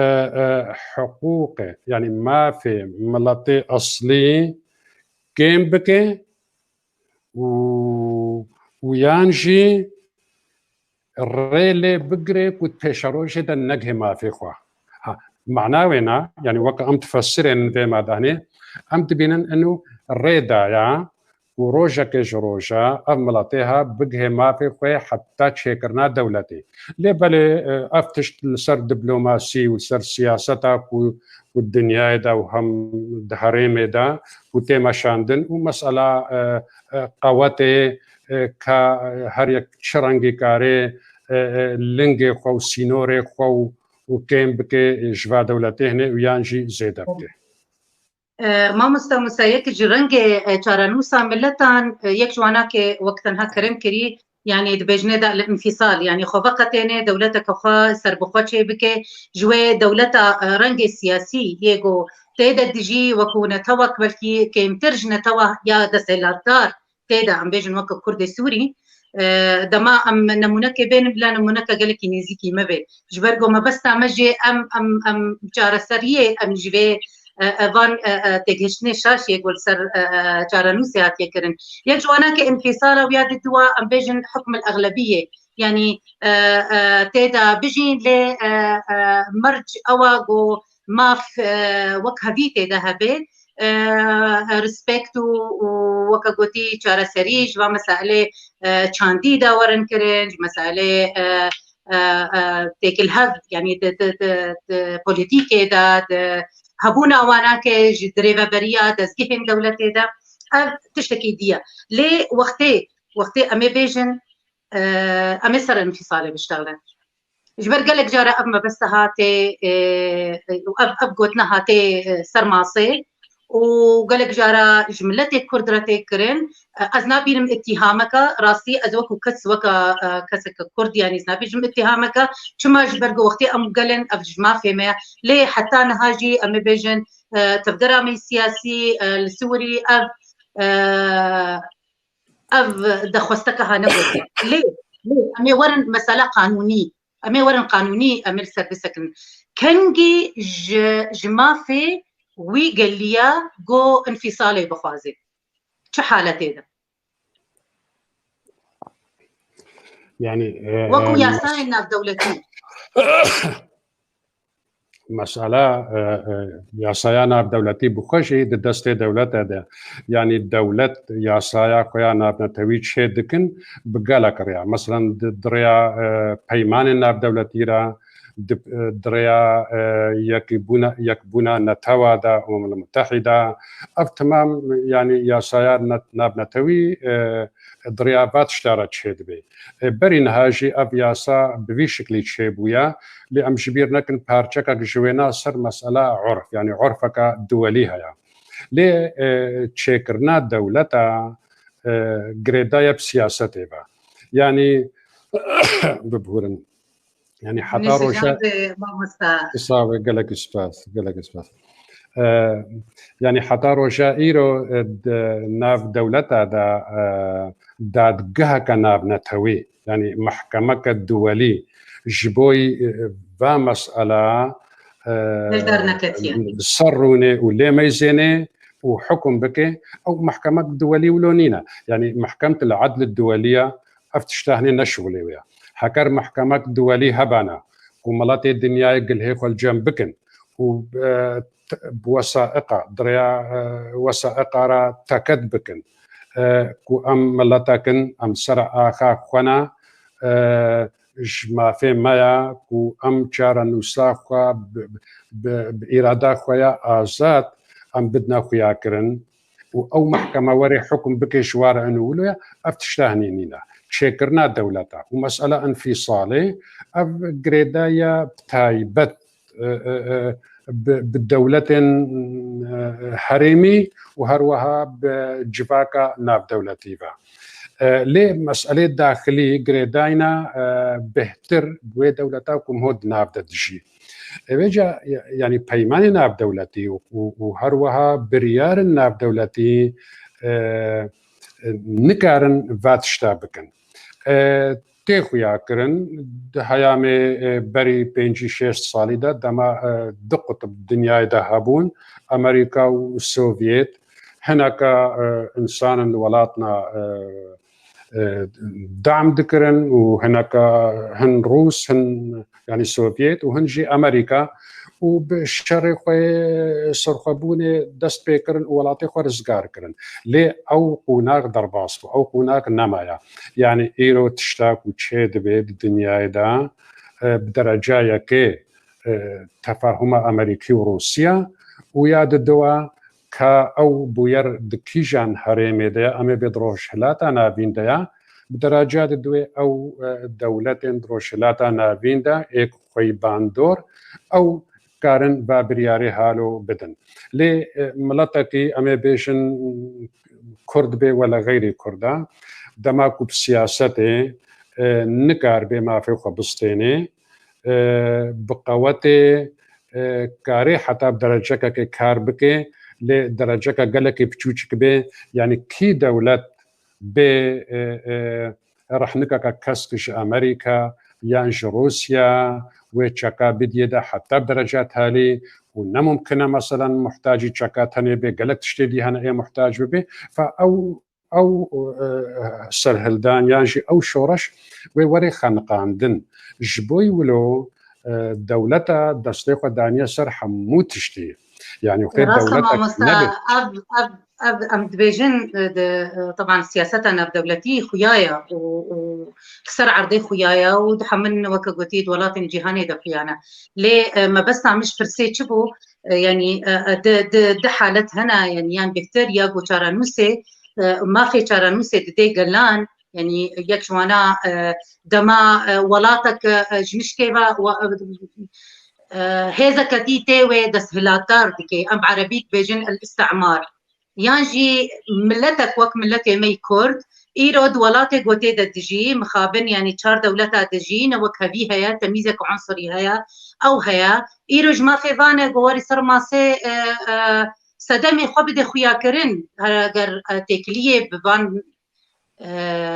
e, hiqûqê, yanî mafê miletê eslî kêm bike, û, û yan jî rê lê bigire ku pêşerojê de negihê mafê xwe. Ha, mana wê ne, yanî weke em difesirên vê madanê, em dibînin inu rê daye ku rojekê ji roja ev miletê ha bigihê mafê xwe heta çêkirina dewletê. Lê belê, e, ev tişt li ser diplomasî û li ser siyaseta ku, ku dinyayê de û hem di herêmê de ku tê meşandin û mesela, e, e, qewetê, e, ka, e, her yek çi rengî karê, e, e, lingê xwe û sînorê xwe û, û kêm bike, e, ji va dewletê hinê û yan jî zêde bike. E, Mamosta Musa, yek ji rengê, e, çarenûsa miletan, e, yek ji wanakê wek tenha kerem kirî, yanî dibêjine da li infîsal, yanî xwe veqetêne, dewleteke xwe serbixwe çêbike, ji wê dewleta, e, rengê siyasî yê ku tê de dijî, wekû netewek belkî kêmtir ji netewa ya desthilatdar tê de, em bêjin weke Kurdê Sûrî, e, dema em nemûnekê bênin, bila nemûneke gelekî nêzîkî me bê. Ji ber ku mebesta me jê em, em, em çareseriyê, em ji vê, e, e, van, e, e, têgihiştinê şaş yê ku li ser, e, e, çarenûsê hatiye kirin. Yek ji wanakê infîsala wî ya diduwa, em bêjin hukm el exlebiyê. Yanî, e, e, tê de bijîn lê, e, e, merc ew e ku maf, e, wek hevî tê de hebe, e, respekt û, û weke gotî çareserî ji van meselê, e, çandî de werin kirin, ji meselê, e, e, e, têkilhev, yanî di, di, di, di polîtîkê de, di hebûna wanake ji dirêveberiya dezgehên dewletê de, ev tiştekî dî ye. Lê wextê, wextê em ê bêjin, e, em ê ser înfîsalê biştexilin. Ji ber gelek cara ev mebeste hatê, e, e, ev, ev gotine hatê, e, ser masê û gelek cara ji miletê Kurd re tê kirin. E, ez nabînim îtîhameke, rastî ez wekû kes, weke, e, keseke Kurd, yanî ez nabînim îtîhameke, çima ji ber ku wextê em gelin, ev ji mafê me ye. Lê heta niha jî em ê bêjin, e, tevgera me siyasî, e, li Siwirî ev, e, ev dexwesteke hane gotin. Lê, lê em ê werin mesela qanûnî. Em ê werin qanûnî, em ê li ser bisekin. Kengî ji, ji mafê wî geliya go înfîsalê bixwaze. Çi haletê de? Yani, e, Wekû e, yasayên navdewletî. Mesela, e, e, yasaya navdewletî bi xwe jî di destê dewlete de. Yanî dewlet yasaya xwe ya navnetewî çê dikin bi gelek rêya. Mesela di, di rêya, e, peymanên navdewletî re, di, e, di rêya, e, yekîbûna, yekbûna netewa de, Umemul Mutehîde. Ev temam, yanî yasaya net-, navnetewî, e, di rêya va tişta re çêdibê. E, berî niha jî ev yasa bi vî şiklî çêbûye, lê em ji bîr nekin parçekek ji wêna ser mesela urf, yanî urfeke duwelî heye. Lê, e, çêkirina dewleta, e, girêdaye bi siyasetê ve. Yanî, bibûrin. Yanî heta Nêzî roja can be mamosta. Sağ ol, gelek spas, gelek spas. E, yanî heta roja îro, e, di nav dewleta de, e, dadgeheke navnetewî, yanî mehkemeke duwelî ji bo, e, va mesela, e, Beşdar neketiye. bi ser rûnê û lê meyzênê û hukum bike, ew mehkemek duwelî wilo nîne. Yanî mehkemetil edl duweliya ev tişta hinê neşixulê wê ye. Heker mehkemek duwelî hebana, ku miletê dinyayê gilhê xwe li cem bikin û, e, t-, bi wesaiqa, di rêya, e, wesaiqa re teket bikin, e, ku em miletek in, em ser axa xwe ne, e, ji mafê me ye, ku em çarenûsa xwe bi, bi, bi îrada xwe ya azad em bidine xuyakirin û ew mehkeme were hukum bike ji ware in û wilo ye, ev tişta hinê nîne. Çêkirina dewleta û mesela înfîsalê, ev girêdaye bi taybet, e, e, e, bi, bi dewletên, e, herêmî û her wiha bi civaka navdewletî ve. E, lê meselê daxilî girêdayîna, e, bêhtir bi wê dewleta ku ho di nav de dijî. Ê vêca, yanî peymanê navdewletî û, û, û her wiha biryarên navdewletî, e, nikarin va tişta bikin. E, tê xuya kirin, di heyamê, e, berî pêncî şêst salî de dema, e, du qutb dinyayê de hebûn, Amerîka û Sovyet, hineka, e, însan in welatna, e, e, dam dikirin û hineka hin Rûs, hin, yanî Sovyet û hin jî Amerîka û bi şerê xwe, serxwebûnê dest pê kirin û welatê xwe rizgar kirin. Lê ew qonax derbas bû, ew qonax nemaye. Yanî îro tişta ku çê dibe di dinyayê de, e, bi dereca yekê, e, tefahuma Amerîkî û Rûsya û ya diduwa ka ew bûyer di kîjan herêmê de ye, em ê bê di Rojhilata Navîn de ye, bi dereca diduwê ew, e, dewletên di Rojhilata Navîn de ê ku xweyî bandor, ew karin va biryarê halo bidin. Lê, e, miletekî, em ê bêjin, Kurd bê wele xeyrî Kurda, dema ku bi siyasetê, e, nikar bê mafê xwe bistênê, e, bi qewetê, e, karê heta bi derecekekê kar bike, lê dereceke gelekê piçûçik bê, yanî kî dewlet bê, e, e, rehnikeke kesk ji Amerîka yan ji Rûsya wê çeka bidiyê de heta bi dereca talî û ne mumkin e, meselen, muhtacî çeka tenê bê, gelek tiştê dî hene ê muhtac bibe. Fa ew, ew, e, serhildan yan jî ew şoreş wê were xeniqandin. Ji bo wilo, e, dewleta destê xwe daniye ser hemû tiştî. Yanî wextê Rast e, dewletek mamosta, nebe. ev, ev, ev, em dibêjin, e, di, e, teban siyaseta navdewletî xuya ye û, û li ser erdê xuya ye û dihemin weke gotî di welatên cîhanê de xuya ne. Lê, e, mebesta min ji pirsê çi bû? E, yanî, e, e, di, di, di halet hene, yanî yan bêhtir ya ku çarenûsê, e, mafê çarenûsê didê gelan, yanî yek ji wana, e, dema, e, welatek, e, ji nişkê ve wa-, e, hêzeke dî tê wê desthilatdar dike, em bi erebî dibêjin el-istimar. Yan jî miletek wek miletê me yî Kurd, îro di welatê gotê de dijî, mixabin, yanî çar dewleta dijî, ne wek hevî heye, temîzek unsurî heye, ew heye. Îro ji mafê vane ku werî ser masê, e, e, sedemê xwe bide xuyakirin, heger, e, têkiliyê bi van, e,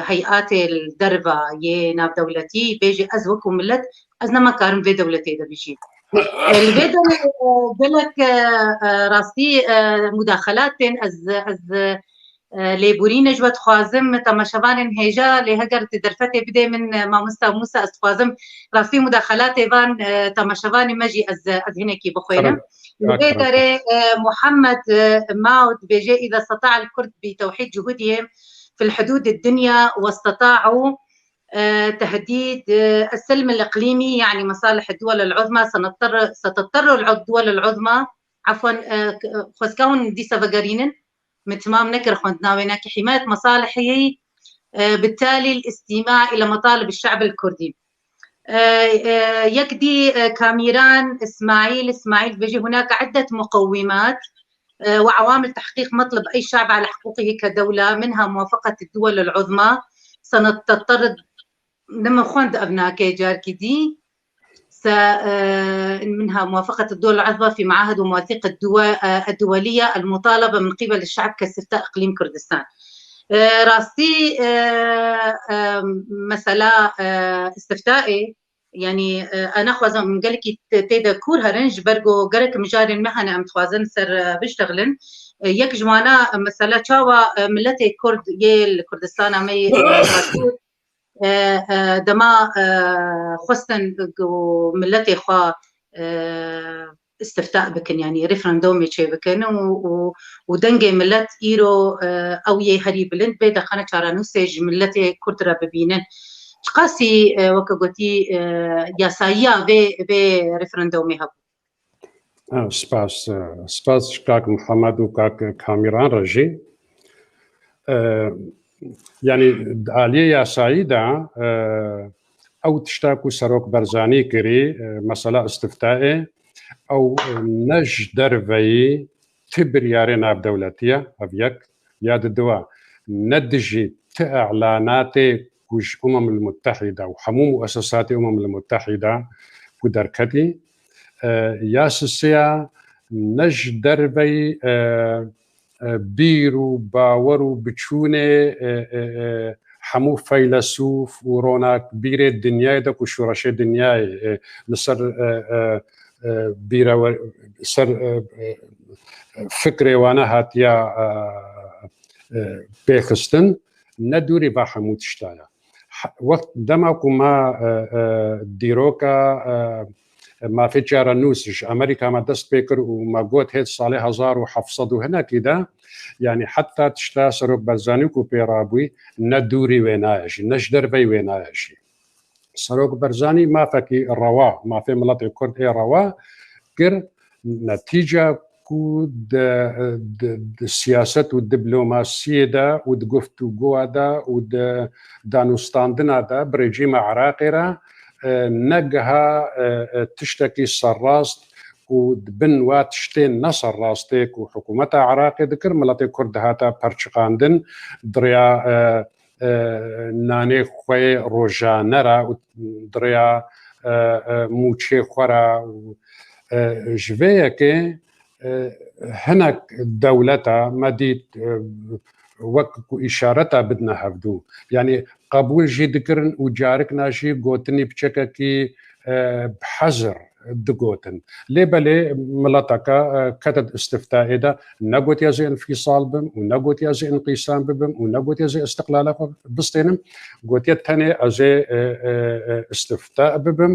heyatê li derva yê navdewletî bêjî, ez wekû milet, ez nema karim vê dewletê de bijîm. E, li vê derê, e, gelek, e, e, rastî, e, mudaxelat tên, ez, ez, e, lêborîne ji we dixwazim, temaşevanên hêja, lê heger tu derfetê bidê min, e, mamosta Mûsa, ez dixwazim rastî mudaxelatê van, e, temaşevanê me jî ez, ez hinekî bixwînim. Li vê derê, e, Muhammed, e, Maud dibêje: إذا استطاع الكرد بتوحيد جهودهم في الحدود الدنيا واستطاعوا، آه، تهديد، آه، السلم الإقليمي، يعني مصالح الدول العظمى، سنضطر، ستضطر الع-، الدول العظمى، عفوًا، آه، ك-، xwezka hûn dîsa vegerînin, min timam nekir xwendina wê, nake حماية مصالحه، آه، بالتالي الاستماع إلى مطالب الشعب الكردي. آه، آه، yek dî, آه، Kamîran Îsmaîl, Îsmaîl dibêje: هناك عدة مقومات، آه، وعوامل تحقيق مطلب أي شعب على حقوقه كدولة، منها موافقة الدول العظمى، سنضطر، dema xwend ev nake carkî dî, se, e, منها موافقة الدول العظمى في معاهد ومواثيق الدو-، آه، الدولية المطالبة من قبل الشعب كاستفتاء إقليم كردستان. E, rastî, e, e, mesela, e, îstiftaê, yanî, e, ez naxwazim em gelekî te-, tê de kûr herin, ji ber ku gelek mijarên me hene em dixwazin ser, e, biştexilin. E, yek ji wana, e, mesela çawa, e, miletê Kurd yê li Kurdistana me yê, e, Başûr, e, e, dema, e, xwestin ku miletê xwe, e, îstifta bikin, yanî referandumê çêbikin û, û, û dengê milet îro, e, ew yê herî bilind bê, dixane çarenûsê ji miletê Kurd re bibînin. Çiqasî, e, weke gotî, e, yasayiya vê, vê referandumê hebû? Ha, spas, e, spas ji kak Mihemed û kak Kamîran re jî. E, yanî di aliyê yasayî de, e, ew tişta ku Serok Barzanî kirî, e, mesela îstiftaê, ew, e, ne ji derveyî ti biryarê navdewletî ye, ev yek, ya diduwa, ne dijî ti îlanatê ku ji Umemul Muttehîde û hemû muessesatê Umemul Muttehîde ku derketî, e, ya sisiya ne ji derveyî, e, e, bîr û bawer û biçûnê, e, e, e, hemû feylesûf û ronakbîrê dinyayê de ku şoreşê dinyayê, e, li ser, e, e, e, bîrewe-, ser, e, e, fikrê wana hatiya, e, e, pêxistin, ne dûrî va hemû tişta ye. He-, wext dema ku me, e, e, dîroka, e, mafê çarenûs ji Amerîka me dest pê kir û me got hêt salê hezar û heft sed û hinekî de, yanî heta tişta Serok Barzanî ku pê rabûyî, ne dûrî wê naye jî, ne ji derveyî wê naye jî. Serok Barzanî mafekî rewa, mafê miletê Kurd ê rewa kir, netîca ku di, di, di siyaset û diplomasiyê de û di guftûgoya de û di danûstandina de bi rejîma Iraqê re, e, negiha, e, e, tiştekî serrast ku di bin wa tiştên ne ser rastê ku hikûmeta Iraqê dikir, miletê Kurd dihata perçiqandin, di rêya, e, e, nanê xwe yê rojane re û di rêya, e, e, mûçê xwe re û, e, ji vê yekê, e, hinek dewleta me dît, e, wek ku îşareta bidine hevdû. Yanî qebûl jî dikirin û carikna jî gotinî piçekekî, e, bi hezir digotin. Lê belê mileteke, e, kete di îstiftaê de, negotiye ez ê înfîsal bim û negotiye ez ê înqîsam bibim û negotiye ez ê îstiqlala xwe bistênim. Gotiye tenê ez ê, e, e, e, îstifta bibim,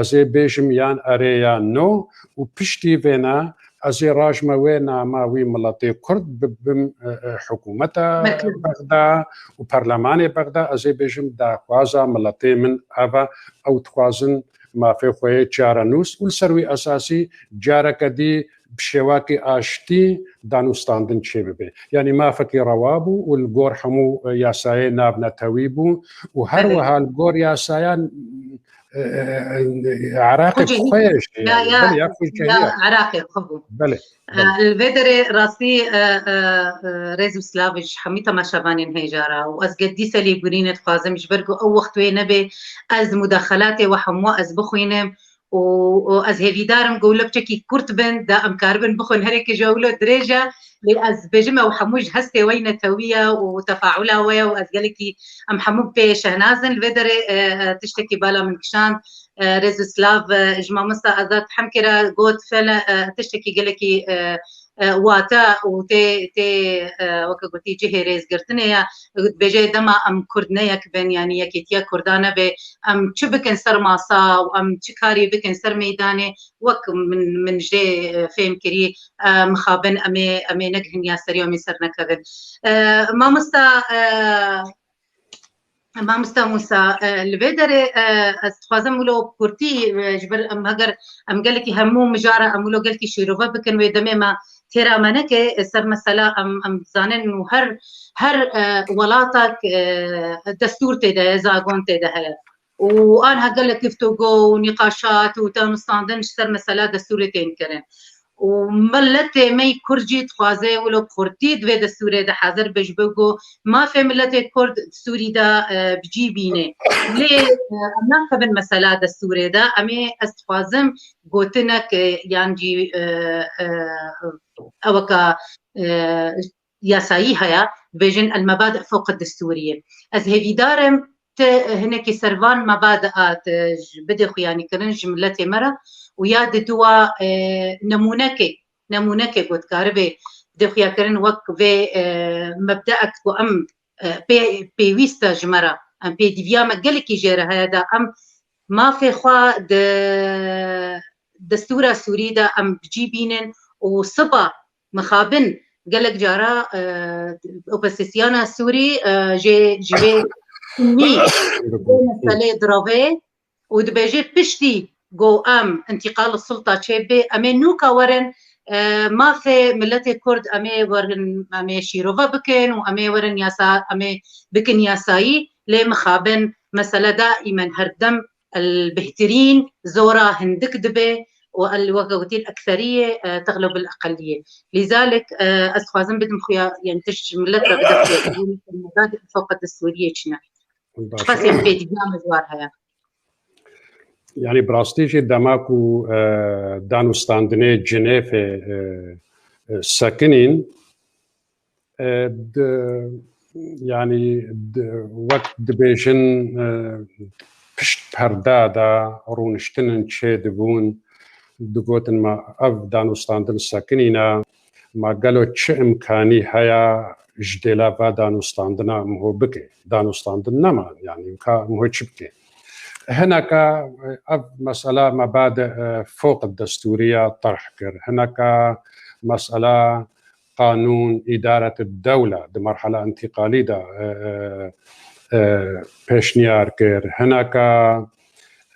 ez ê bêjim yan erê yan no û piştî vêne ez ê rajme wê nama wî miletê Kurd bibim, e, e, hikûmeta Merkez. Bexda û perlemanê Bexda, ez ê bêjim daxwaza miletê min ev e, ew dixwazin mafê xwe yê çarenûs û li ser wî esasî careke dî bi şêwakî aştî danûstandin çêbibe. Yanî mafekî rewa bû û li gor hemû, e, yasayê navnetewî bû û her Belê. Wiha li gor yasaya, e, e, e, Iraqê Xwecihî. Xwe ye jî, Ya, yanî, ya, belê, ya xwecihî ya, ye. Iraqê xwe bû. Belê, E, belê. Li vê derê rastî, e, e, e, rêz û silav ji hemî temaşevanên hêja re û ez ge dîse lêborînê dixwazim, ji ber ku ew wext wê nebe ez mudaxelatê we hemû ez bixwînim û, û ez hêvîdar im ku wilo piçekî kurt bin, da em karibin bixwin, herêkê ji wilo dirêj e, lê ez bêjim ew hemû ji hestê we yî netewî ye û tefaula we ye û ez gelekî em hemû pê şehnaz in. Li vê derê, e, e, tiştekî bala min kişand, e, rêz û silav, e, ji mamosta Azad Hemkê re got, fele, e, tiştekî gelekî, e, e, wate û tê, tê, e, weke gotî cihê rêzgirtinê ye. Dibêje dema em Kurd ne yek bin, yanî yekêtiya Kurda nebe, em çi bikin ser masa û em çi karî bikin ser meydanê, wek min, min jê, e, fêm kirî, e, mixabin em ê, em ê negihin ya serî, em ê ser nekevin. E, mamosta, e, Mamosta Mûsa, e, li vê derê, e, ez dixwazim wilo bi kurtî, e, ji ber em heger em gelekî hemû mijara em wilo gelkî şîrove bikin, wê demê me têra me neke, e, ser mesela em, em dizanin û her, her, e, welatak, e, destûr tê de ye, zagon tê de heye. Û anha gelek giftogo û nîqaşat û danûstandin ji ser mesela destûrê tên kirin. û miletê me yî Kurd jî dixwaze wilo bi xurtî di vê destûrê de hazir be ji bo ku mafê miletê Kurd di Sûrî de, e, bi cî bîne. Lê, e, em naxebin mesela destûrê de, em ê, ez dixwazim gotinek, e, yan jî, e, e, eweka, e, yasayî heye, dibêjin el mebadi fewq destûrî ye. Ez hêvîdar im tu hinekî ser van mebadi a tu ji bidê xuyanî kirin ji miletê me re û ya di dua, e, nemûnekê, nemûnekê ku dikaribê bidê xuya kirin wek vê, e, mebdeek ku em, e, pê, pêwîst e ji me re, em pêdiviya me gelekî jê re heye de em mafê xwe di destûra Sûrî de em bi cî bînin û siba mixabin gelek cara, e, opozîsyona Sûrî, e, jê, ji vê sunnî vê meselê direve û dibêje piştî ku em întîqal sulta çêbe, em ê nûka werin, e, mafê miletê Kurd em ê werin, em ê şîrove bikin û em ê werin yasa, em ê bikin yasayî, lê mixabin mesele daîmen her dem el bêhtirîn zora hindik dibe û el weke gotî el ekseriyê, e, tegleb el eqeliyê. Lîzalik, e, ez dixwazim bidim xuya, yani tişt ji milet re bide xuya. Fewqet Sûriyê çi ne? Baş. Çiqas em pêdiviya me ji war heye. Yani bi rastî jî dema ku, e, danûstandinê Cinêfê, e, e, sekinîn, e, di, yani di, wek dibêjin, e, pişt perda de rûniştinin çêdibûn, digotin me ev danûstandin sekinîne, ma gelo çi imkanî heye ji dêla va danûstandina miho bike? Danûstandin nema, yani ka miho çi bike? Hineka, e, ev mesela mebade, e, fewq destûriya terh kir. Hineka mesela qanûn, îdaret dewle di merhala întîqalî de, e, e, e, pêşniyar kir. Hineka,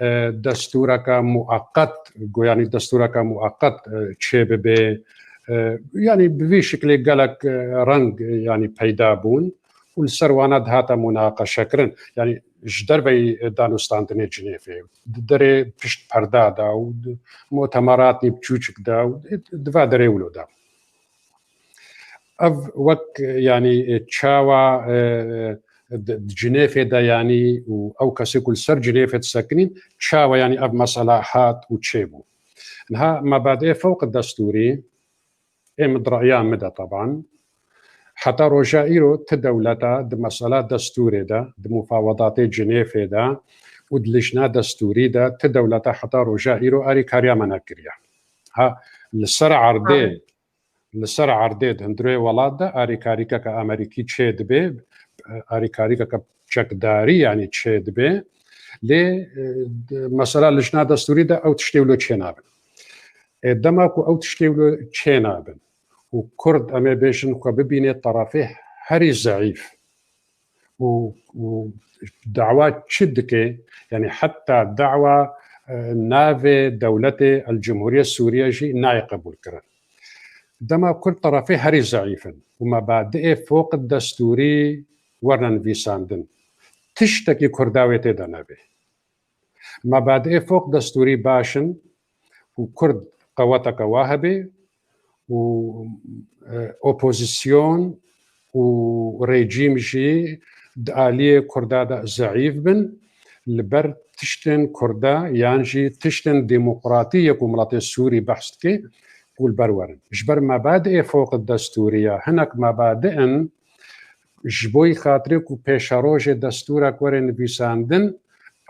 e, destûreke mueqet, go-, yanî destûreke mueqet, e, çê bibe. E, yanî bi vî şiklê gelek, e, reng, e, yanî peyda bûn û li ser wana dihate munaqeşekirin. Yanî ji derveyî danûstandinê Cinêfê, di derê pişt perda de û di mutemeratî biçûçik de û di va derê wilo de. Ev wek, yanî, çawa, e, di, di Cinêfê de, yanî, û ew kesê ku li ser Cinêfê disekinîn, çawa, yanî, ev mesela hat û çêbû. Niha mebadiê fewq destûrî, ê min di reya min de, teban, heta roja îro ti dewleta di mesela destûrê de, di mufawedatê Cinêfê de û di lijna destûrî de ti dewleta heta roja îro alîkariya me nekiriye. Ha, li ser erdê, li ser erdê di hundirê welat de alîkarîkeke Amerîkî çê dibe, alîkarîkeke çekdarî, yanî, çê dibe. Lê, e, di, mesela lijna destûrî de ew tiştê wilo çê nabin. E, dema ku ew tiştê wilo çê nabin û Kurd, em ê bêjin, xwe bibîne terefê herî zeîf û, û dawa çi dike, yanî heta dawa, e, navê dewletê El Cumhuriye Sûriye jî nayê qebûlkirin. Dema Kurd terefê herî zeîf in û mebadiê foq destûrî werine nivîsandin, tiştekî Kurda wê tê de nebe. Mebadiê foq destûrî baş in û Kurd qeweteke wa hebe û, e, opozîsyon û rejîm jî di aliyê Kurda de zeîf bin, li ber tiştên Kurda yan jî tiştên demokratî yê ku miletê Sûrî behs dike, ku li ber werin. Ji ber mebadiê foq destûrî ya, hinek mebadi in, ji bo yî xatirê ku pêşerojê destûrek were nivîsandin,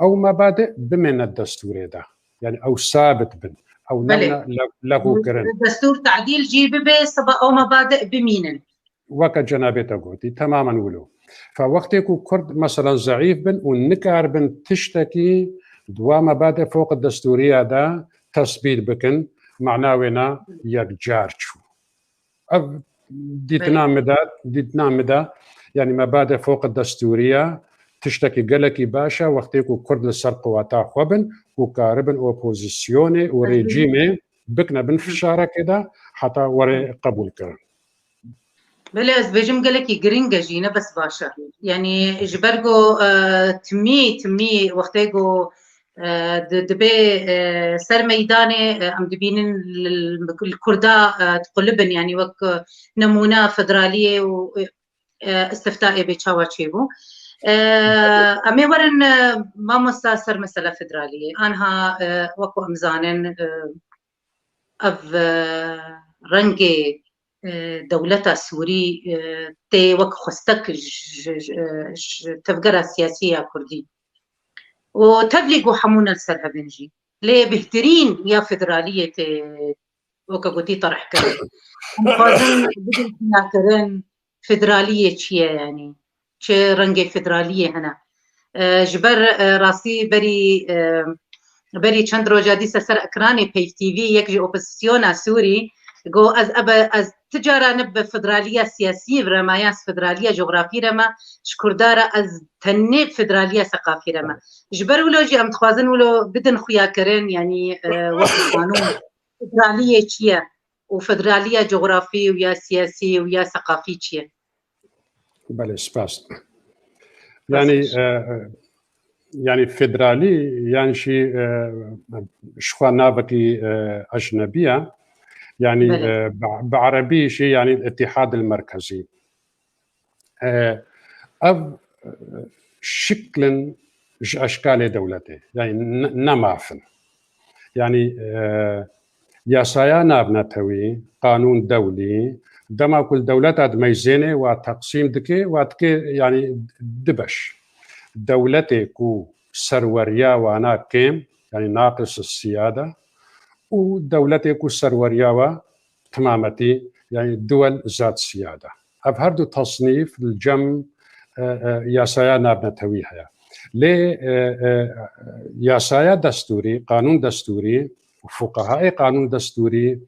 ew mebadi bimêne destûrê de. Yanî ew sabit bin. Ew Belê. nebine le-, lexûkirin. Destûr tadîl jî bibe, siba ew mebadi bimînin. Weke cenabê te gotî, temamen wilo. Fa wextê ku Kurd, meselen, zeîf bin û nikaribin tiştekî di wa mebadê foq destûriya de tesbît bikin, mana wêna yekcar çû. Ev dîtina Belê. min de, dîtina min de, yanî mebadê foq destûriya tiştekî gelekî baş e, wextê ku Kurd li ser qeweta xwe bin û karibin opozîsyonê û Hı hı. rejîmê bikine bin Hı. fişarekê de heta were qebûl kirin. Belê, ez bêjim gelekî giring e jî, ne bes baş e. Yanî ji ber ku, e, timî, timî wextê ku, e, di, dibê, e, ser meydanê, e, em dibînin li, li Kurda, e, diqulibin, yanî wek, e, nemûna federaliyê û, e, istiftaê bê çawa çêbû. E, em ê werin, e, mamosta, ser mesela federaliyê. Anha, e, wek ku em zanin, e, ev, e, rengê, e, dewleta Sûrî, e, tê wek xwestek ji, ji, ji, ji tevgera siyasî ya Kurdî. Û tevlî ku hemû ne li ser hev in jî. Lê bihtirîn ya federaliyê tê, weke gotî, terih kirin. Em dixwazin bidin xuyakirin federaliyê çi ye, yanî çi rengê federaliyê hene. E, ji ber, e, rastî berî, e, berî çend roja dîsa ser ekranê Peyv T V yek ji opozisyona Sûrî got, ez ebe, ez ti cara ne bi federaliya siyasî re me, ya federaliya cografî re me, ji Kurda re ez tenê federaliya seqafî re me. Ji ber wilo jî em dixwazin wilo bidin xuyakirin, yanî, e, wek qanûn federaliyê çi ye û federaliya cografî û ya siyasî û ya seqafî çi ye? Belê, spas. Yanî, e, e, yanî federalî, yan jî, e, ji xwe navekî, e, ecnebî ye. Yanî, Belê. e, bi, bi erebî jî, yanî Îtîhad el Merkezî. E, ev, e, şiklin ji eşkalê dewletê. Yanî ne, ne maf in. Yanî, e, yasaya navnetewî, qanûn dewlî, dema ku li dewleta dimeyzênê wa teqsîm dike, wa dike, yanî, du beş. Dewletê ku serweriya wana kêm, yanî naqis siyade, û dewletê ku serweriya wa timametî, yanî duwel zat siyade. Ev her du tasnîf li cem, e, e, yasaya navnetewî heye. Lê, e, e, yasaya destûrî, qanûn destûrî û fuqehayê qanûn destûrî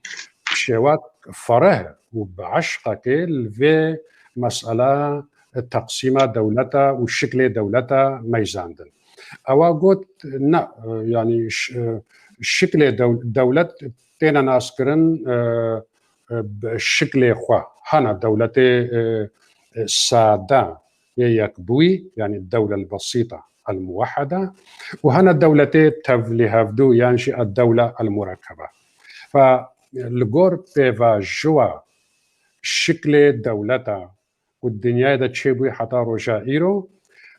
şêwak fereh û bi eşqekê li vê mesela teqsîma dewleta û şiklê dewleta meyzandin. Ewa got, ne, e, yanî ş-, e, şiklê dew-, dewlet têne naskirin, e, e, bi şiklê xwe. Hene dewletê, e, e, sade yê yekbûyî, yanî dewle el-besîta. el-muwehhede û hene dewletê tevlîhevdû yan jî ed-dewle el-murekkebe. Ve li gor pêvajoya şiklê dewleta ku dinyayê de çêbûyî heta roja îro,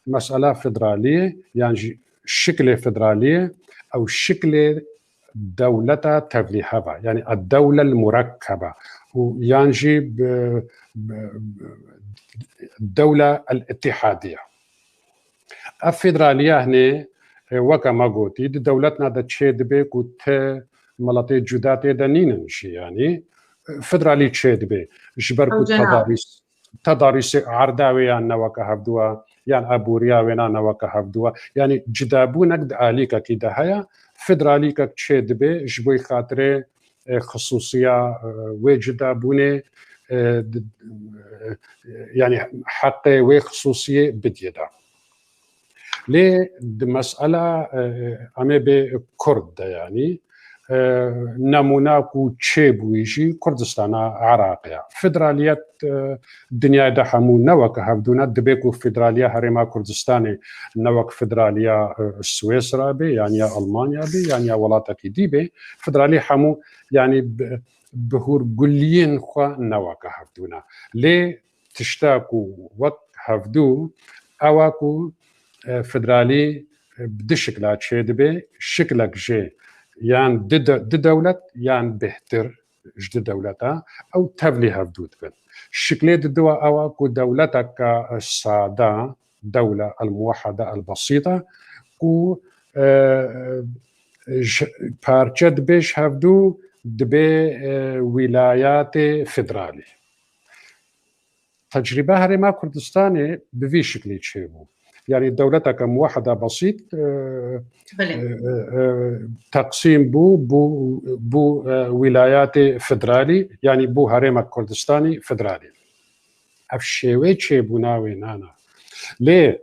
mesela federaliyê yan jî şiklê federaliyê ew şiklê dewleta tevlîhev e, yanî ed-dewle el-murekkebe û yan jî bi, bi, bi, dewle el-îtîhadiye. Ev federaliya hinê, e, weke me gotî, di dewletna de çê dibe ku ti miletê cuda tê de nînin jî, yanî, e, federalî çê dibe. Ji ber ku tedarîs, tedarîsê erda wê yan ne weke hevdû e, yan eboriya wê na ne weke hevdû e. Yanî cudabûnek di alîkekî de heye, federalîkek çê dibe, ji bo xatirê, e, xisûsiya, e, wê cudabûnê, e, di, e, yanî heqê wê xisûsiyê bidiyê de. Lê di mesela, e, em ê bê Kurd de, yanî, e, nemûna ku çêbûyî jî Kurdistana Iraqê ye. Federaliyet, e, dinyayê de hemû ne weke hevdû ne, dibe ku federaliya Herêma Kurdistanê ne wek federaliya, e, Swêsra be, yan ya Almanya be, yan ya welatekî dî be, federalî hemû, yanî bi, bi hûrguliyên xwe ne weke hevdû ne. Lê tişta ku wek hevdû, ew e ku, e, federalî, e, bi du şikla çê dibe, şiklek jê yan di de-, du dewlet yan bêhtir ji du dewleta, ew tevlî hevdû dibin. Şiklê diduwa ew e ku dewleteke sade, dewle el-muwehhede el-besîte, ku, e, ji, parçe dibe ji hevdû, dibe, e, wîlayetê federalî. Tecrîbe Herêma Kurdistanê bi vî şiklî çêbû. Yanî dewleteke muwehheda besît, e, Belê. e, e, e, teqsîm bû, bû, bû, e, wîlayetê federalî, yanî bû Herêmek Kurdistanî federalî. Ev şêwê çêbûna wê nana. Lê,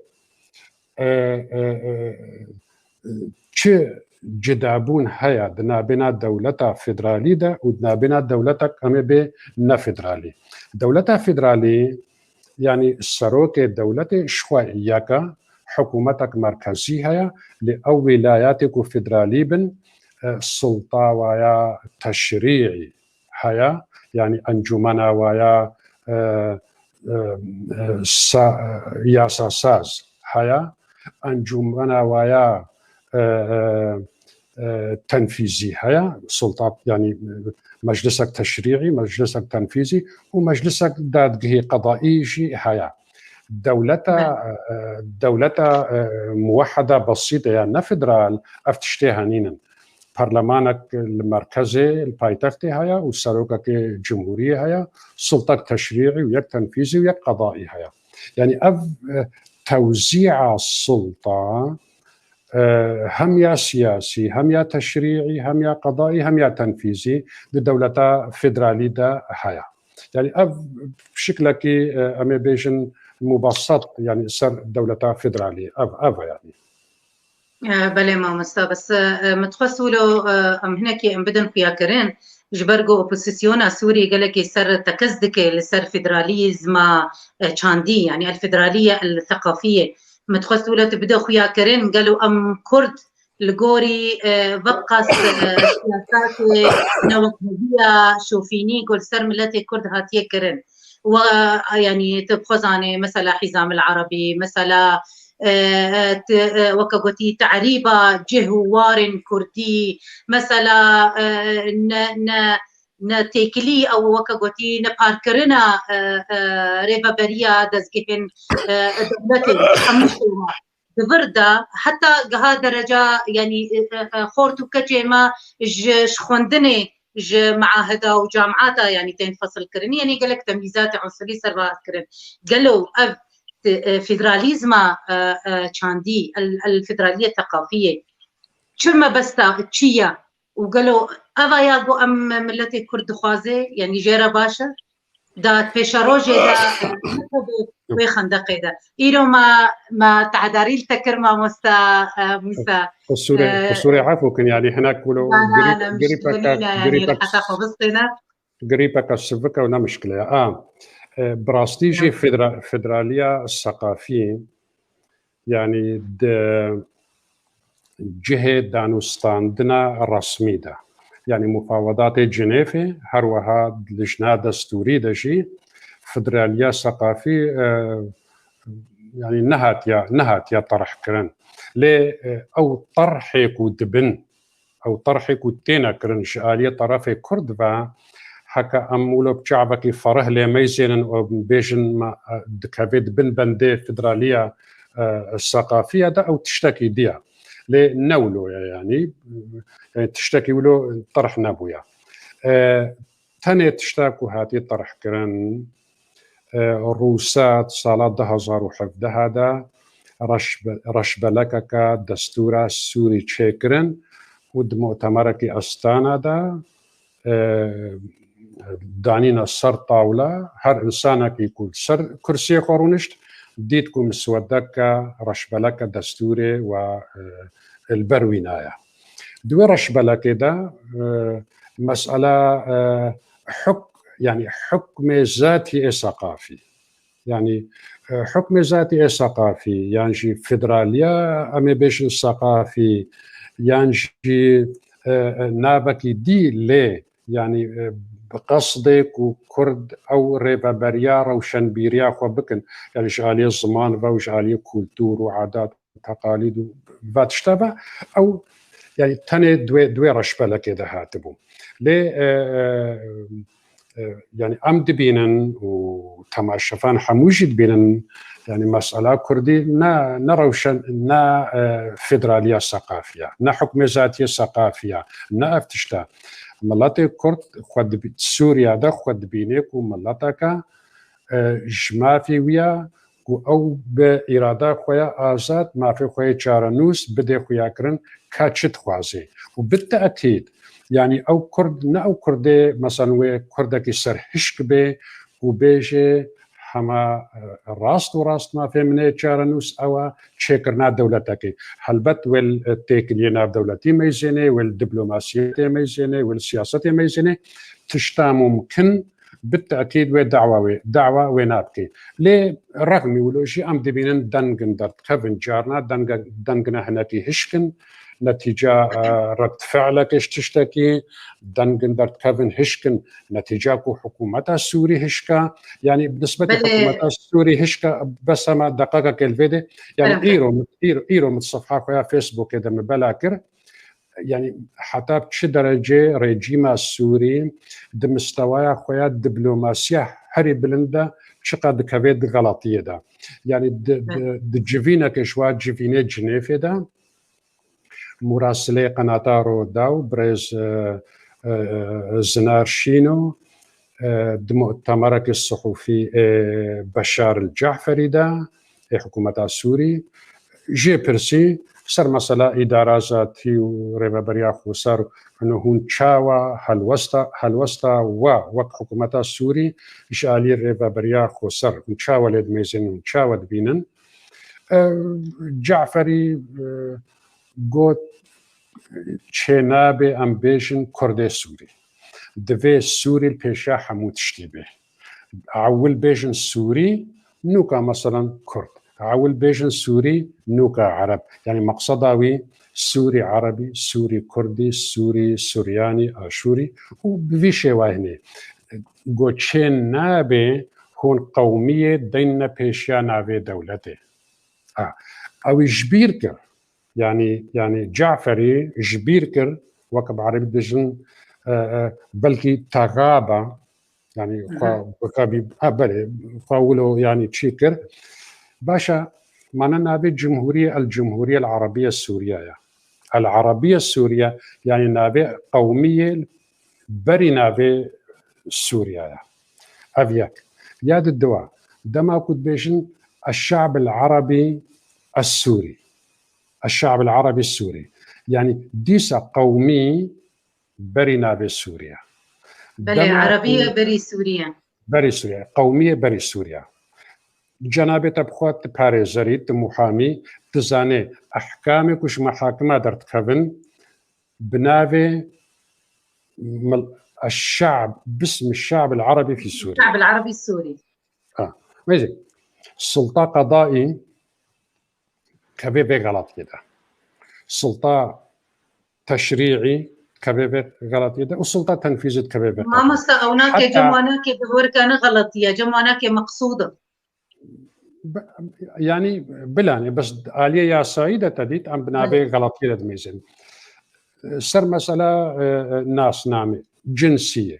e, e, e, çi cudabûn heye di nabêna dewleta federalî de û di nabêna dewletek em ê bê nefederalî. Dewleta federalî, yanî serokê dewletê ji xwe yek e, hikûmetek merkezî heye, lê ew wîlayetê ku federalî bin, e, sulta wa ya teşrî'î heye, yanî encûmena wa ya, e, e, e, sa-, e, yasasaz heye, encûmena wa ya, e, e, e, tenfîzî heye, sulta, yanî, e, meclisek teşrî'î, meclisek tenfîzî û meclisek dadgehî, qedaî jî heye. Dewleta, Belê. e, e, dewleta, e, muwehheda besîte ya ne federal, ev tiştê henînin. Perlemanek li merkezê, li paytextê heye û serokekê cumhuriyê heye, sultek teşrî'î û yek tenfîzî û yek qedaî heye. Yanî ev, e, tewzî'a sulta, e, hem ya siyasî, hem ya teşrî'î, hem ya qedaî, hem ya tenfîzî di dewleta federalî de heye. Yanî ev şiklekî, e, em ê bêjin mubesset, yanî ser dewleta federalî, ev, ev e yanî. E, belê mamosta, bes, e, min dixwest wilo, e, em hinekî em bidin xuyakirin, ji ber ku opozisyona Sûrî gelekî ser tekez dike li ser federalîzma, e, çandî, yanî el federaliye el seqafiyê. Min dixwest wilo tu bide xuyakirin, gelo em Kurd li gorî, e, vek qas, e, siyasatê newekheviya şofînî ku li ser miletê Kurd hatiye kirin. Wa, yanî, tu bi xwe zanê, mesela Hîzam el Erebî, mesela, e, e, ti-, e, weke gotî, terîba cih û warên Kurdî, mesela, e, ne, ne, ne têkilî ew weke gotî, ne parkirina, e, e, rêveberiya dezgehên, e, dewletê, hemû şêwa. Di vir de heta giha dereca, yanî, e, e, e, xort û keçê me ji, ji xwendinê, ji meahida û camiata, yanî, tên fesilkirin, yanî gelek temyîzatê unsurî ser ve hat kirin. Gelo ev, e, federalîzma, e, e, çandî, el, el federaliye teqafiyê çi mebesta, çi ye? Û gelo eva ya ku em miletê Kurd dixwaze, yanî jê re baş e? Da pêşerojê de, e, wê xendeqê de. Îro me, me te'darî li te kir mamosta, e, Mûsa. Qisûrê, E, qisûrê efû kin, yanî hinek wilo na, na, grîp-, na, grîpeke, muşkilî ne, yanî grîpek, reheta xwe bistêne. Grîpeke sivik e û ne muşkile ye. A, e, bi rastî jî Ya. federa-, federaliya seqafî yanî di cihê danûstandina resmî de. Yanî mufawedatê Cinêfê, her wiha lijna destûrî de jî federaliya seqafî, e, yanî nehatiya, nehatiya terhkirin. Lê, e, ew terhê ku dibin, ew terhê ku têne kirin ji aliyê terefê Kurd ve, heke em wilo bi çavekî ferih lê meyzênin û bêjin me, e, dikeve di bin bendê federaliya, e, seqafiya de, ew tiştekî diya. Lê ne wilo ye, yanî, yanî tiştekî wilo terh nebûye. E, tenê tişta ku hatiye terhkirin, e, Rûsat sala du hezar û hevdeh de reşbe-, reşbelekeke destûra Sûrî çêkirin û di mutemerekî Astana de, e, danîne ser tawla, her însanekî ku li ser kursiyê xwe rûnişt, dît ku miswedeke reşbeleke destûrê we, e, li ber wî naye. Di wê reşbelekê de, e, mesela, e, huk-, yanî hukmê zatî ê seqafî. Yanî, e, hukmê zatî ê seqafî, yan jî federaliya, em ê bêjin seqafî, yan jî, e, e, navekî dî lê, yanî, e, bi qesdê ku Kurd ew rêveberiya rewşenbîriya xwe bikin, yanî ji aliyê ziman ve û ji aliyê kultur û adat teqalîd û va tişta ve, ew, yanî tenê di wê, di wê reşbelekê de hatibû. Lê, e, e, e, yanî em dibînin û temaşevan hemû jî dibînin, yanî mesela Kurdî ne, ne rewşen, ne, e, federaliya seqafiya, ne hukmê zatiye seqafiya, ne ev tişta. Miletê Kurd xwe dibi-, Sûriya de xwe dibîne ku mileteke, e, ji mafê wî ya, ku ew bi îrada xwe ya azad, mafê xwe yê çarenûs bidê xuyakirin ka çi dixwaze. Û bi te'kîd, yanî ew Kurd, ne ew Kurdê, meselan wê Kurdekî serhişk bê, ku bêje hema, e, rast û rast mafê min ê çarenûs ew e, çêkirina dewletekê. Helbet wê li têkiliyê navdewletî meyzênê, wê li diplomasiyetê meyzênê, wê li siyasetê meyzênê, tişta mumkin bi te'kîd wê dawa wê, dawa wê nabikê. Lê rexmî wilo jî em dibînin dengin derdikevin, carna denge-, dengine hinekî hişk in, netîca, e, redfe'lekê ji tiştekî, dengin derdikevin hişk in, netîca ku hikûmeta Sûrî hişk e, yanî bi nisbetî Belê. hikûmeta Sûrî hişk e, bes hema deqekekê li vê de, yanî Belê. îro, îro, îro min sefha xwe ya Facebookê de min bela kir, yanî heta bi çi derecê rejîma Sûrî di mistewaya xwe ya diplomasiya herî bilind de çiqas dikeve di xeletiyê de. Yanî di, di, di civîneke ji wa civînê Cinêfê de murasilê qenata Rodau, birêz, e, e, e, Zinar Şîno, e, di mutemerekê sihûfî ê Beşar el Caferî de, ê hikûmeta Sûrî, jê pirsî ser mesela îdara zatî û rêveberiya xweser, hûn, hûn çawa helwesta, helwesta we wek hikûmeta Sûrî ji alî rêveberiya xweser, hûn çawa lê dimeyzên, hûn çawa dibînin? E, Caferî, e, got, çênabe em bêjin Kurdê Sûrî. Divê Sûrî li pêşiya hemû tiştî bê. Ewil bêjin Sûrî, nûka meselan Kurd. Ewil bêjin Sûrî, nûka Ereb. Yanî meqseda wî Sûrî Erebî, Sûrî Kurdî, Sûrî Suryanî, Aşûrî û bi vî şêwayînê. Got çê nabe hûn qewmiyê deyne pêşiya navê dewletê. Ha, ew ê ji bîr kir. Yanî, yanî Caferî ji bîr kir, wek bi erebî dijin, e, e, belkî texaba, yanî xwe Aha. bixebî, ha, belê, xwe wilo, yanî çî kir. Baş e, mane navê Cumhuriye, El Cumhuriye El Arabiye Sûriye ye. El Arabiye Sûriye, yanî navê qewmiyê berî navê Sûriye ye. Ev yek. Ya di dua, dema ku dibêjin El Şa'b El Arabi Es Sûrî. El Şa'b El Arabi Sûrî. Yanî dîsa qewmî berî navê Sûriye. Belê, Dema Erebiye ku berî Sûriye. Berî Sûriye. Qewmiyê berî Sûriye. Cenabê te bi xwe tu parêzerî, tu muhamî, tu zanê ehkamê ku ji mehakima derdikevin, bi navê mil-, Eşşa'b, bismi Şa'b el Arabi fî Sûriye. Şa'b el Arabi Sûrî. Ha. Vêjî, Sulta Qedaî, dikeve vê xeletiyê de. Sulta teşrî'î dikeve vê xeletiyê de û sulta tenfîzî dikeve vê xeletiyê de. Mamosta, ew nake, Heta cem wan nake, bi hor kane xeletiye, cem wan nake meqsûd e. Bi-, yanî bilanê, bes aliyê yasayî de te dît, em bi navê Evet. xeletiyê de dimêzin. Ser mesela, e, e, nasnamê, cinsiyê.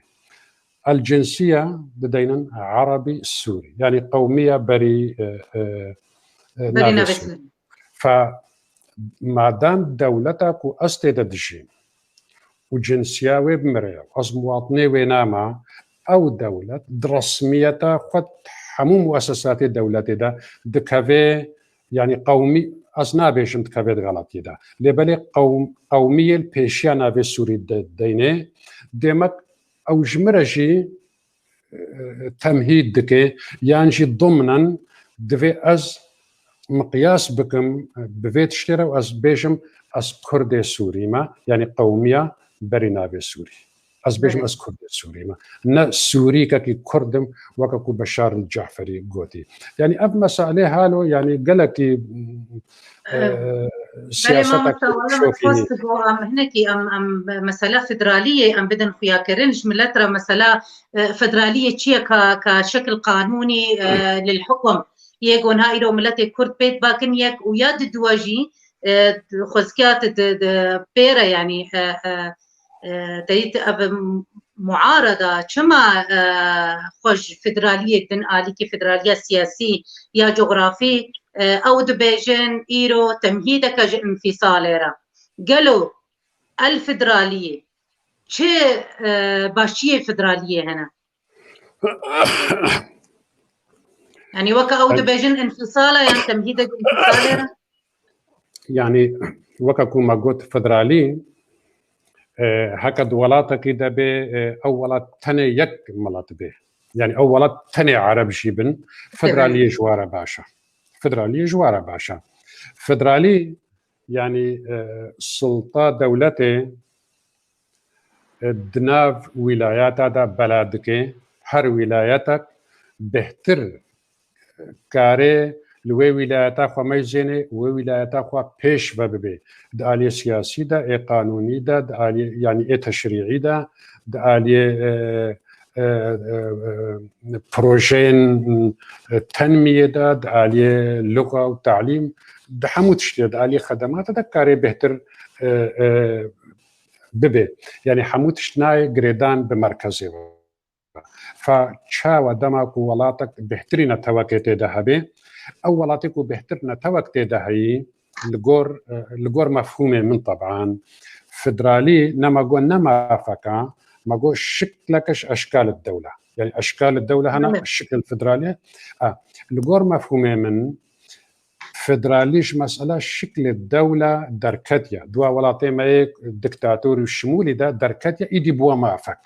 El cinsiye dideynin Erebî Sûrî. Yanî qewmiya berî, e, e, e, Berî navê navê Sûrî. Sûrî. Fe madem dewleta ku ez tê de dijîm û cinsiya wê bimire, ez muwatinê wê nama, ew dewlet di resmiyeta xwe hemû muessesatê dewletê de dikeve, yanî qewmî, ez nabêjim dikeve di xeletiyê de. Lê belê qewm-, qewmiyê li pêşiya navê Sûrî de, deynê, demek ew ji min re jî, e, temhîd dike, yan jî dimnin, divê ez miqyas bikim, e, bi vê tiştê re û ez bêjim ez Kurdê Sûrî me, yanî qewmiya berî navê Sûrî. Ez bêjim Belê. ez Kurdê Sûrî me. Ne Sûrîkekî Kurd im, weke ku Beşar el Caferî gotî. Yanî ev meselê halo, yanî gelekî, e, Belê siyasetek mamosta, wala min şofînî. xwest ku em hinekî em, em mesela federaliyê em bidin xuyakirin ji milet re, mesela, e, federaliyê çi ye ka, ka şekil qanûnî, e, lil hukm yê gonha îro miletê Kurd pê dibakin yek û ya diduwe jî, e, xwezkiya te di, di pê re, yanî, e, e, e, te dît ev muarada çima, e, xwe ji federaliyê din alîkî federaliya siyasî ya cografî, e, ew dibêjin îro temhîdeke ji înfîsalê re. Gelo el federaliyê çi, e, başiyê federaliyê hene? Yanî weke ew dibêjin înfîsal e yan temhîdek înfîsalê re? Yanî weke ku me got federalî, e, heke di welatekî de bê, e, ew welat tenê yek milet bê. Yanî ew welat tenê Ereb jî bin, federaliyê ji wa re baş e. Federaliyê ji wa re baş e. Federalî, yanî, e, sulta dewletê, e, di nav wîlayeta de bela dike, her wîlayetek bêhtir karê li wê wîlayeta xwe meyzênê û wê wîlayeta xwe pêş ve bibe. Di aliyê siyasî de, ê qanûnî de, di aliyê, yanî ê teşrîî de, di aliyê, e, e, e, e, projeyên, e, tenmiyê de, di aliyê luxa û talîm, di hemû tiştê, di aliyê xedemata de karê bêhtir, e, e, bibe. Yanî hemû tişt nayê girêdan bi merkezê ve. Fa çawa dema ku welatek bêhtirî netewekê tê de hebe, ew welatê ku bêhtir netewek tê de heyî, li gor, li gor mefhûmê min teban, federalî ne me got ne mafeka, me got şikleke ji eşkal dewle. Yanî eşkal dewle hene, Belê. Şikil federalî. A, li gor mefhûmê min, federalî ji mesela şiklê dewle derketiye. Dua welatê me yê diktatorî û şimûlî de derketiye, îdî bûye mafek.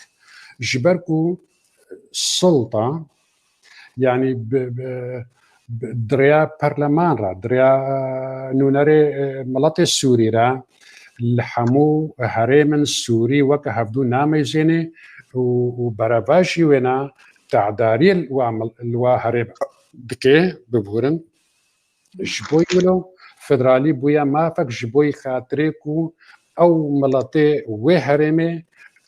Ji ber ku sulta, yanî bi, bi, bi, di rêya perleman re, di rêya, e, nûnerê, e, miletê Sûrî re, li hemû herêmin Sûrî weke hevdû nameyzênê û, û berevajî wêna te'dariyê li wa mil-, li wa herêm dike, biburin. Ji bo wilo federalî bûye mafek ji bo xatirê ku ew miletê wê herêmê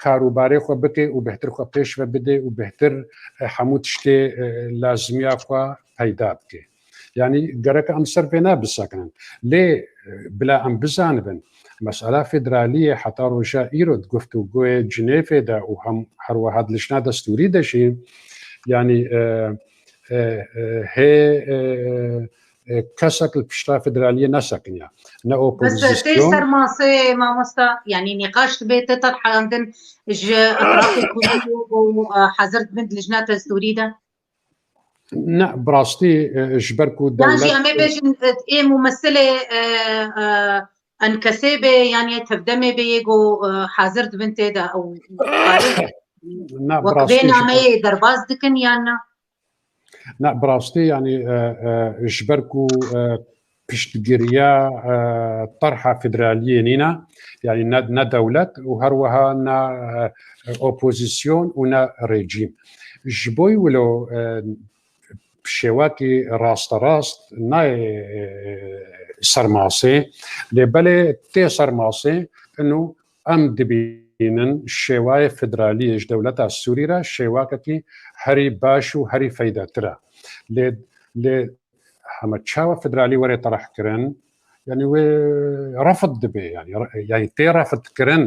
karûbarê xwe bike û bêhtir xwe pêş ve bide û bêhtir, e, hemû tiştê, e, lazimiya xwe peyda bike. Yanî gerek em ser vê ne bisekinin. Lê, e, bila em bizanibin, mesela federaliyê heta roja îro di guftûgoyê Cinêfê de û hem her wiha di lijna destûrî de jî, yanî, e, e, e, hê, e, e, kesek li pişta federaliyê nesekiniya. Ne Bes tê opozîsyon. Ser masê mamosta, yanî nîqaş dibe te terhandin ji etrafê kurdî û, e, hazir dibin di lijna destûrî de? Ne, bi rastî, e, ji ber ku Yan jî dewlet em ê bêjin, e, ê mumessilê, e, e, enkesê bê, yan yê tevdemê bê yê ku, e, hazir dibin tê de ew Ne, bi wek vê rastî ji nameyê derbas dikin yan na? Ne, bi rastî, yanî, e, e, ji ber ku, e, piştgiriya, e, terha federaliyê nîne, yanî ne, ne dewlet û her wiha ne, e, opozîsyon û ne rejîm. Ji bo wilo, e, şêwekî rasterast nayê, e, ser masê. Lê belê tê ser masê, ino em dibînin şêwayê federaliyê ji dewleta Sûrî re şêwakekî herî baş û herî feydetir e. Lê, lê hema çawa federalî were terehkirin, yanî wê refd dibe, yanî, yanî tê refdkirin.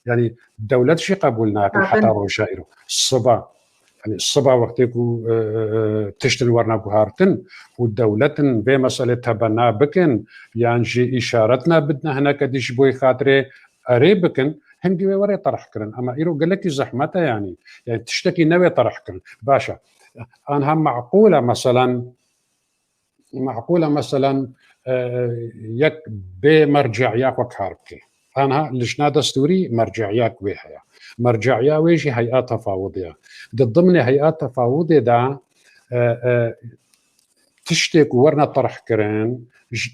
Yanî dewlet jî qebûl nakin heta roja îro. Siba, yanî siba wextê ku, e, e, e, tiştin werine guhartin û dewletin vê meselê tebena bikin, yan jî îşaretna bidine hineke dî ji bo xatirê erê bikin, hingî wê were terehkirin. Ema îro gelekî zehmet e yanî. Yanî tiştekî ne wê terehkirin. Baş e. Anha meqûl e, meselan, meqûl e, meselan, e, yek bê merceya xwe kar bike. Anha lijna destûrî merceya wê heye. Merceya wê jî hey'a tefawudê ye. Di dimnê hey'a tefawudê de, e, e, tiştê ku werine terhkirin, ji,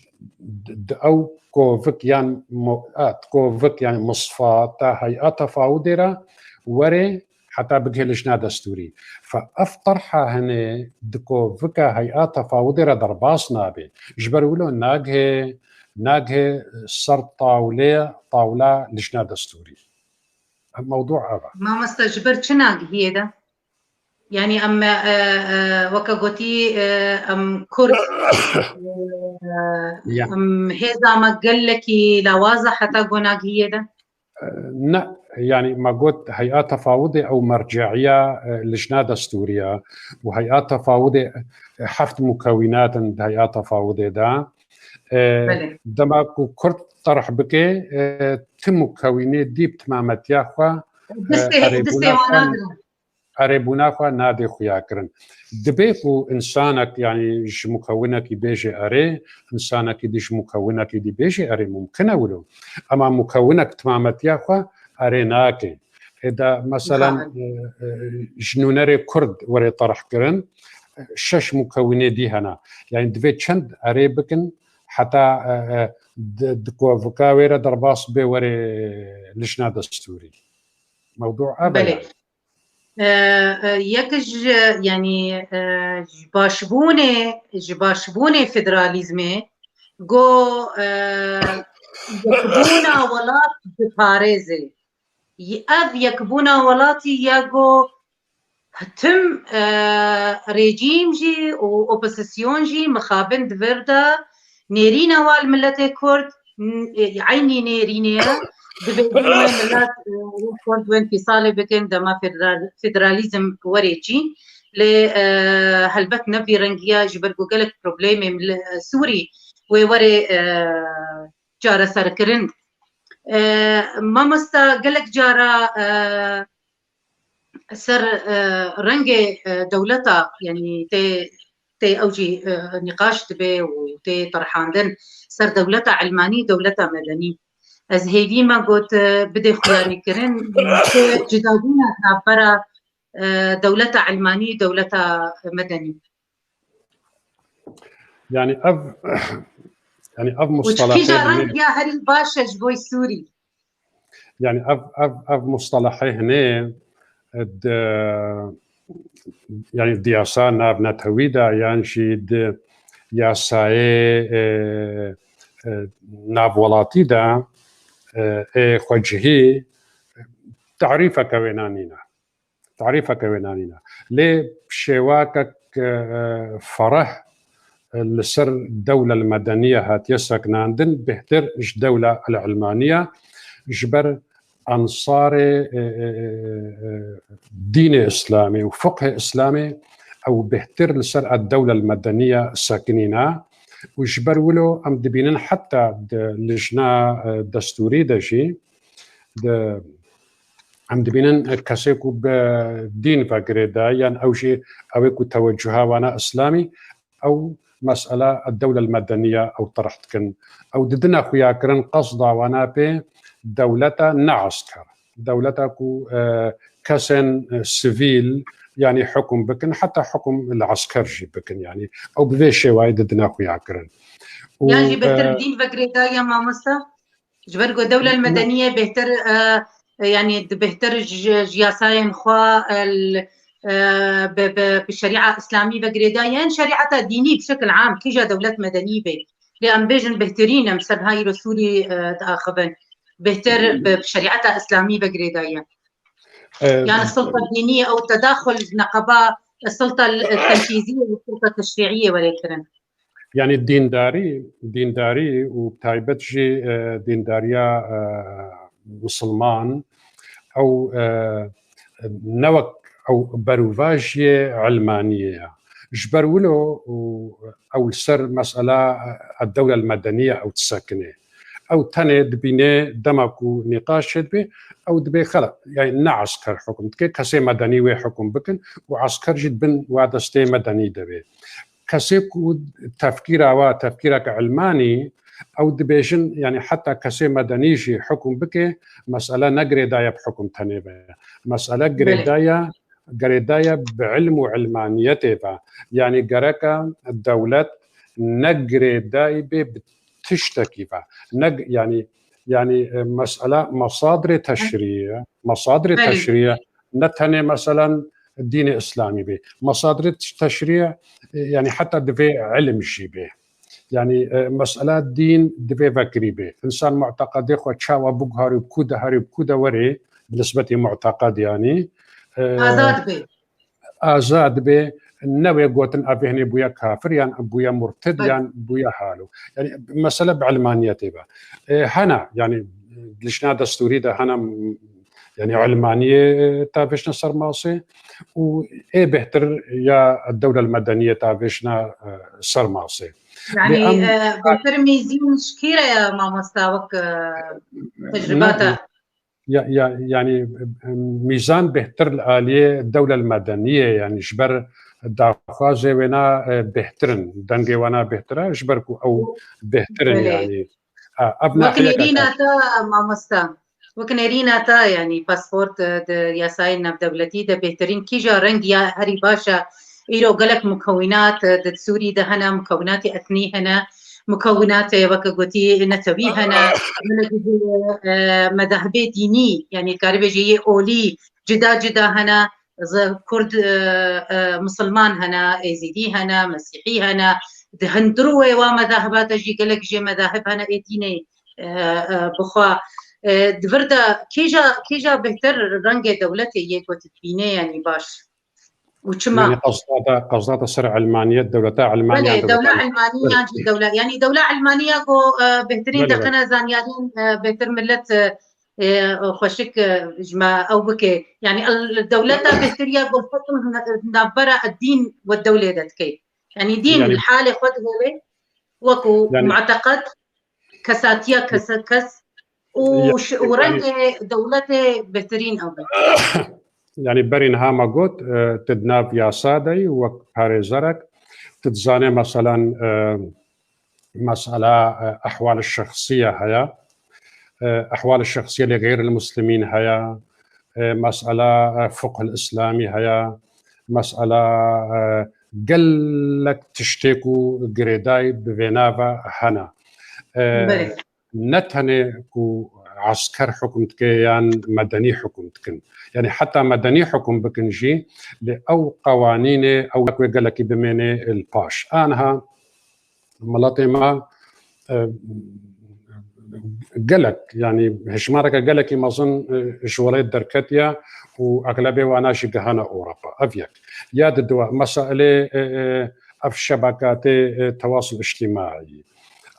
di, di ew kovik yan mo-, a, kovik yan misfa ta hey'a tefawudê re were heta bigihê lijna destûrî. Fe ev terha hene di kovika hey'a tefawudê re derbas nabe. Ji ber wilo nagihê, nagihê ser tawlê, tawla lijna destûrî. Ev mewdû ev e. Mamoste, ji ber çi nagihiyê de? Yanî em, e, e, weke gotî, e, em Kurd, e, Ya. em hêza me gelekî lawaz e heta go nagihiyê de? Ne, yanî me got hey'a tefawudê ew merce'iya, e, lijna destûrî ye û hey'a tefawudê, e, heft mukewînat in di hey'a tefawudê de. E, Belê. Dema ku Kurd terh bike, e, ti mukewînê dî bi timametiya xwe, e, Distê, distê erêbûna wan xwe, nagrin. erêbûna xwe nadê xuyakirin. Dibe ku insanek, yanî ji mukewinekî bêje erê, insanekî dî ji mukewinekî dî bêje erê, mumkin e wilo. Ema mukewinek timametiya xwe erê nake. Ê de, meselan, Nikarin. e, e, ji nûnerê Kurd were terh kirin, şeş mukewinê dî hene. Yanî divê çend erê bikin heta, e, e, di, di kovika wê re derbas bê were lijna destûrî. Mewdû ev e Belê. yanî. E, e, yek ji, yanî, e, ji başbûnê, ji başbûnê federalîzmê, go, e, yekbûna welat diparêze. Y-, ev yekbûna welatî ya go tim, e, rejîm jî û opozîsyon jî mixabin di vir de nêrîna wa li miletê Kurd, n-, e, eynî nêrînê ye. Divê wê milet, e, wê Kurd wê înfîsalê bikin, dema federal-, federalîzm were çî. Lê, e, helbet ne vî rengiya ji ber ku gelek problemê mil-, e, Sûrî wê were, e, çareserkirin. E, mamosta, gelek cara, e, ser, e, rengê, e, dewleta, yanî tê, tê ew jî, e, nîqaş dibe û tê terhandin ser dewleta ilmanî, dewleta medenî. Ez hêvî me got, e, bidê xuyarîkirin, çi cidabûna navbera, e, dewleta ilmanî, dewleta medenî. Yanî ev, yanî ev Û çi mustalah kîja hene. reng ya herî baş e ji bo Sûrî? Yanî ev, ev, ev mustalahê hene, e, di, yanî di yasa navnetewî de yan jî di yasayê, e, e, navwelatî de, e, ê xwecihî tarîfeke wêna nîne. Tarîfeke wêna nîne. Lê şêwakek, e, fereh, e, li ser dewlel medeniye hatiye sekinandin, bêhtir ji dewla el-ilmaniye, ji ber ensarê, e, e, e, e, dînê Îslamê û fiqhê Îslamê ew bêhtir li ser ed-dewlel medeniye sekinîne û ji ber wilo em dibînin heta di lijna, e, destûrî de jî, di, em dibînin kesê ku bi dîn ve girêdayî yan ew jî ew ê ku tewecuha wana Îslamî, ew mesela dewlel medeniye ew terh dikin. Ew didine xuyakirin qesda wana pê dewleta ne esker. Dewleta ku, e, kesên, e, sivîl, yanî hukum bikin, heta hukum li esker jî bikin. Yanî ew bi vê şêwayî didine xuyakirin. Û, Yan jî bêhtir e, bi dîn ve girêdayî ye mamosta? Ji ber ku dewlel medeniye bêhtir, e, e, yanî di bêhtir ji, ji yasayên xwe, e, l-, e, bi, bi, bi şerîa îslamî ve girêdayî ye, yan şerîeta dînî bi şekil am, kîja dewlet medenî be. Lê em bêjin bêhtirîn em ser niha îro Sûrî, e, diaxivin. Bêhtir bi, bi şerîeta îslamî ve girêdayî ye. E, Yani sulta dînî ew tedaxul neqeba sulta tenfîzî û sulta teşrîî were kirin. Yani dîndarî, dîndarî û bi taybet jî, e, dîndariya, e, misilman, ew, e, ne wek ew berûvajiyê ilmaniyê ye. Ji ber wilo û ew li ser mesela, e, dewle medeniye ew disekine. Ew tenê dibîne dema ku nîqaş çêdibe, ew dibê xela, yani ne esker hukm dike, kesê medenî wê hukm bikin û esker jî di bin wa destê medenî de be. Kesê ku tefkîra wa, tefkîreke ilmanî, ew dibêjin, yani heta kesê medenî jî hukm bike, mesele ne girêdaye bi hukm tenê ve. Mesele Belê. girêdaye, girêdaye bi ilm û ilmaniyetê ve. Yani gereke dewlet ne girêdayî bê bi tiştekî ve. Ne, yani, yani, e, mesela mesadrê teşrî ye, mesadrê Belê. teşrî ye, ne tenê meselen dînê îslamî bê. Mesadrê teşrî ye, e, yani heta divê ilim jî bê. Yani, e, mesela dîn divê vekirî bê. Însan muteqedê xwe çawa biguharî, bi ku diherî, bi ku de werê, bi nisbetî muteqed yani, e, Azad bê. azad bê, ne wê gotin ev hinê bûye kafir yan bûye murtid Belê. yan bûye halo. Yani mesele bi ilmaniyetê be. E, hene, yani lijna destûrî de hene, yani ilmaniyê tavêjne ser masê û ê bêhtir ya dewle medeniyê tavêjne, e, ser masê. Yani, Lê em e, bêhtir mîzîn ji kî re ye mamosta wek, e, tecrüba te? Ya, ya, yani, e, mîzan bêhtir li aliyê dewle medeniyê, yani ji ber daxwazê wêna, e, bêhtir in, dengê wana bêhtir e, ji ber ku ew bêhtir in Belê. yani. Ha, ev Wek nahiyeke nêrîna te. te mamosta, wek nêrîna te yani pasport, e, di yasayên navdewletî de bêhtirîn kîja reng ya herî baş e, îro gelek mukewinat, e, di Sûrî de hene, mukewinatê etnî hene, mukewinatê weke gotî netewî hene, gelek jî, e, medahibê dînî, yani dikare bêje yê olî cida cida hene, z-, Kurd, e, e, Misilman hene, Êzîdî hene, Mesîhî hene, di hundirû wê wa medahiba de jî gelek jê medahib hene ê dînê, e, e, bixwe. E, di vir de kîja, kîja bêhtir rengê dewletê yê ku tu dibînê, yani baş? Û çima? Yani qezda te, qezda te ser ilmaniyet, dewleta ilmaniyan Belê, de dewle gotin. ilmaniyan jî dewle, yani dewle ilmaniya ku, e, bêhtirîn Belê, belê. deqine zanyarîn, e, bêhtir millet, e, e, xweşik, e, ji me ew bike. Yani el-, dewleta bêhtir ya ku hukm navbera dîn we dewlê de dike. Yani dîn Yani li halê xwe dihêle, wekû Yani muteqed, kesatiya kes, kes û Ya, ş-, û yani rengê dewletê bêhtirîn ew e. Yani berî niha me got, e, tu di nav yasa de yî wek parêzerek, tu dizanê meselen, e, mesela, e, ehwal şexsiye heye, e, ehwal şexsiye li xeyril muslimîn heye, e, mesela, e, fiqh îslamî heye, mesela, e, gelek tiştê ku girêdayî bi vê nava hene. E, Belê. ne tenê ku esker hukm dike yan medenî hukm dikin. Yani heta medenî hukm bikin jî, lê ew qewanînê ew wê gelekî bimêne li paş. Aniha miletê me, e, gelek, yani hejmareke gelekî mezin, e, ji welêt derketiye û eglebê wana jî gihane Ewropa. Ev yek. Ya di dua, meselê, e, e, ev şebekatê, e, tewasul îctimaî.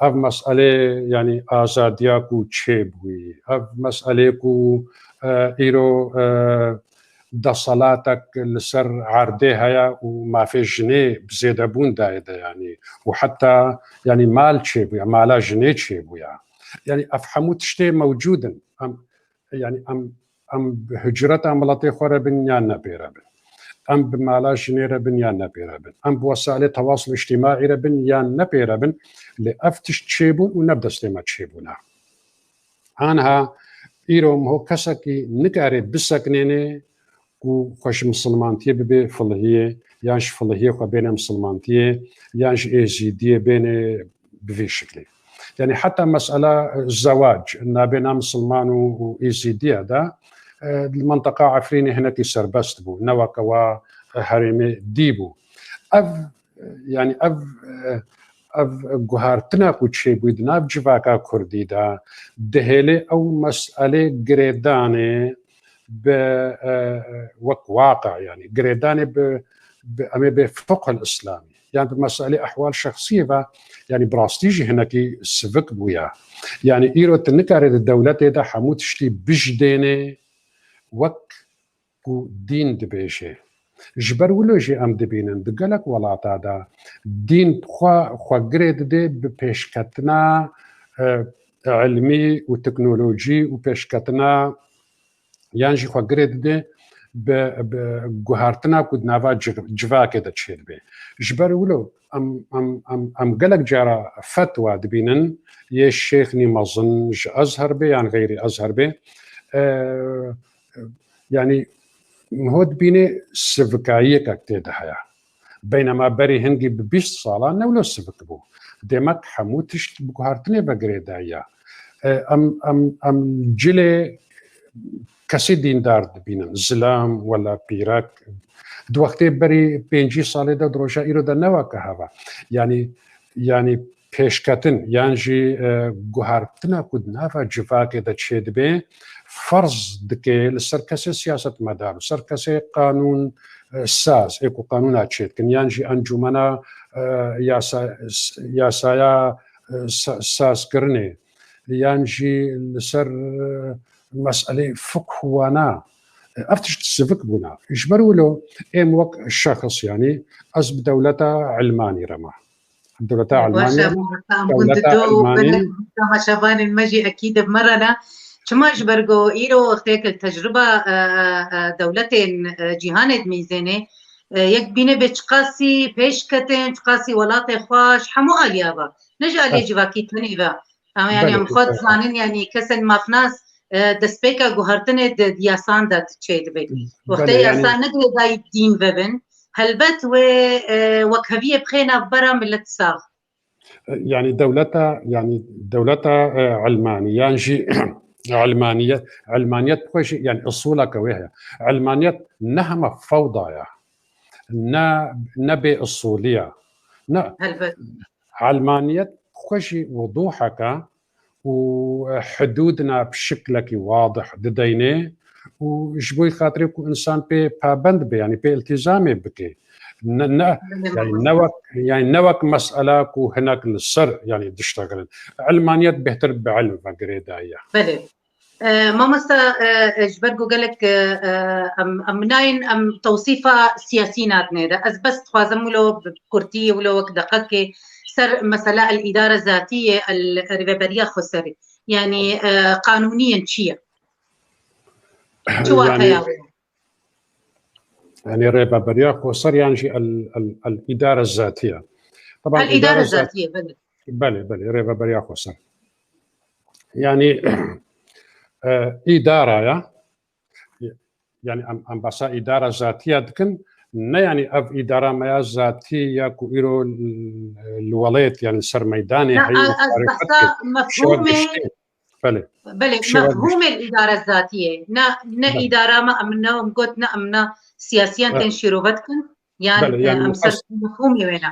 Ev meselê, yani azadiya ku çêbûyî, ev meselê ku, e, îro, e, deselatek li ser erdê heye û mafê jinê bi zêdebûn dayê de, yani, û heta, yani, mal çêbûye, mala jinê çêbûye. Yani, ev hemû tiştê mewcûd in. Em, yani, em, em bi hicreta miletê xwe re bin yan ne pê re bin. Em bi mala jinê re bin yan ne pê re bin. Em bi wesailê tewasul îctimaî re bin yan ne pê re bin. Lê ev tişt çêbûn û ne bi destê me çêbûne. Aniha îro miho kesekî nikare biseknêne ku xwe ji misilmantiyê bibe filihiyê, yan ji filihiyê xwe bêne misilmantiyê, yan ji êzîdiyê bêne bi vî şiklê. Yani heta mesela zewac nabêna misilman û, û êzîdiye de, e, li minteqa Efrînê hinekî serbest bû, ne weke wa herêmê dî bû. Ev, yani ev, e, ev guhartina ku çêbûyî di nav civaka kurdî de, dihêlê ew meselê girêdanê bi, e, wek waqe, yanî girêdanê bi, bi, em ê bê fiqhul îslamî, yan bi meselê ehwal şexsiyê ve, yanî bi rastî jî hinekî sivik bûye. Yanî îro tu nikarê di dewletê de hemû tiştî bijdênê wek ku dîn dibêje. Ji ber wilo jî em dibînin di gelek welata de dîn xwe, xwe girê dide bi pêşketina, e, ilmî û teknolojî û pêşketina, yan jî xwe girê dide bi, bi guhartina ku di nava civ-, civakê de çêdibe. Ji ber wilo em, em, em, em gelek cara fetwa dibînin yê şêxnî mezin ji Ezher be yan xeyrî Ezher be. E, yanî ho dibînê sivikayiyekek tê de heye. Beynema berî hingî bi bîst sala ne wilo sivik bû. Demek hemû tişt bi guhartinê ve girêdaye. E, em, em, em cilê kesê dîndar dibînin. Zilam, wela pîrek. Di wextê berî pêncî salê de, di roja îro de ne weke heva. Yanî, yanî pêşketin, yan jî, e, guhartina ku di nava civakê de çêdibe, ferz dike li ser kesê siyasetmedar û ser kesê qanûn, e, saz, ê ku qanûna çêdikin, yan jî encûmena, e, yasa-, s-, yasaya, e, sa-, sazkirinê, yan jî li ser, e, meselê fiqh û wana, e, ev tişt sivik bûna. Ji ber wilo êm wek şexs, yanî ez bi dewleta Elmanî re me. Dewleta Elmanî, dewleta Elmanî. Temaşevanên me jî ekîd bi me re ne. Çima ji ber ku îro wextê ku tecrûba, e, e, e, dewletên, e, cîhanê dimîzênê, e, yek bîne bê çiqasî pêş ketin, çiqasî welatê xwe ji hemû aliya ve, ne ji aliyê civakî tenê ve. Em, yanî, em xwe dizanin, yanî kesên mafnas, e, destpêka guhertinê di, di yasan de çêdibe. Wextê yasa ne girêdayî dîn vebin, helbet wê, e, wekheviyê bixê navbera milet sax. Yanî dewleta, yanî dewleta, e, Elmanî, yan jî Elmaniyet, Elmaniyet bi xwe jî, yanî usuleke wê heye. Elmaniyet ne hema fewda ye, ne, ne bê usulî ye. Ne. Helbet. Elmaniyet xwe jî wuduheke û hidûdina bi şiklekî wadih dideyne û ji bo xatirê ku insan pê pabend be, yanî pê iltizamê bike. Ne, ne, yanî ne wek, yanî ne wek mesela ku hinek li ser, yanî diştegirin. Elmaniyet bêhtir bi ilm ve girêdayî ye. Belê. E, mamosta, e, e, ji ber ku gelek, e, e, em, em nayên, em tewsîfa siyasî nadinê de. Ez bes dixwazim wilo bi kurtî, wilo wek deqekê ser mesela el îdare zatî yê, el rêveberiya xweserî. Yanî, e, qanûniyên çi ye? Çi wateya wê? Yanî rêveberiya xweser yan jî el, el, el îdare zatî ye. Taban el îdare zatî ye, belê. Belê, belê, rêveberiya xweser. Yanî, e, îdara ya, yanî em, em behsa îdara zatî ya dikin, ne yanî ev îdara me ya zatî ya ku îro li, li welêt, yanî ser meydanê heye û tarîfet dike. Belê. Belê, mefhûmê îdare zatiyê. Ne, ne îdara me, em ne, em got ne, em ne siyasiyan tên şîrove dikin. Yan, belê, e, yanî em ser mefhûmê wê ne.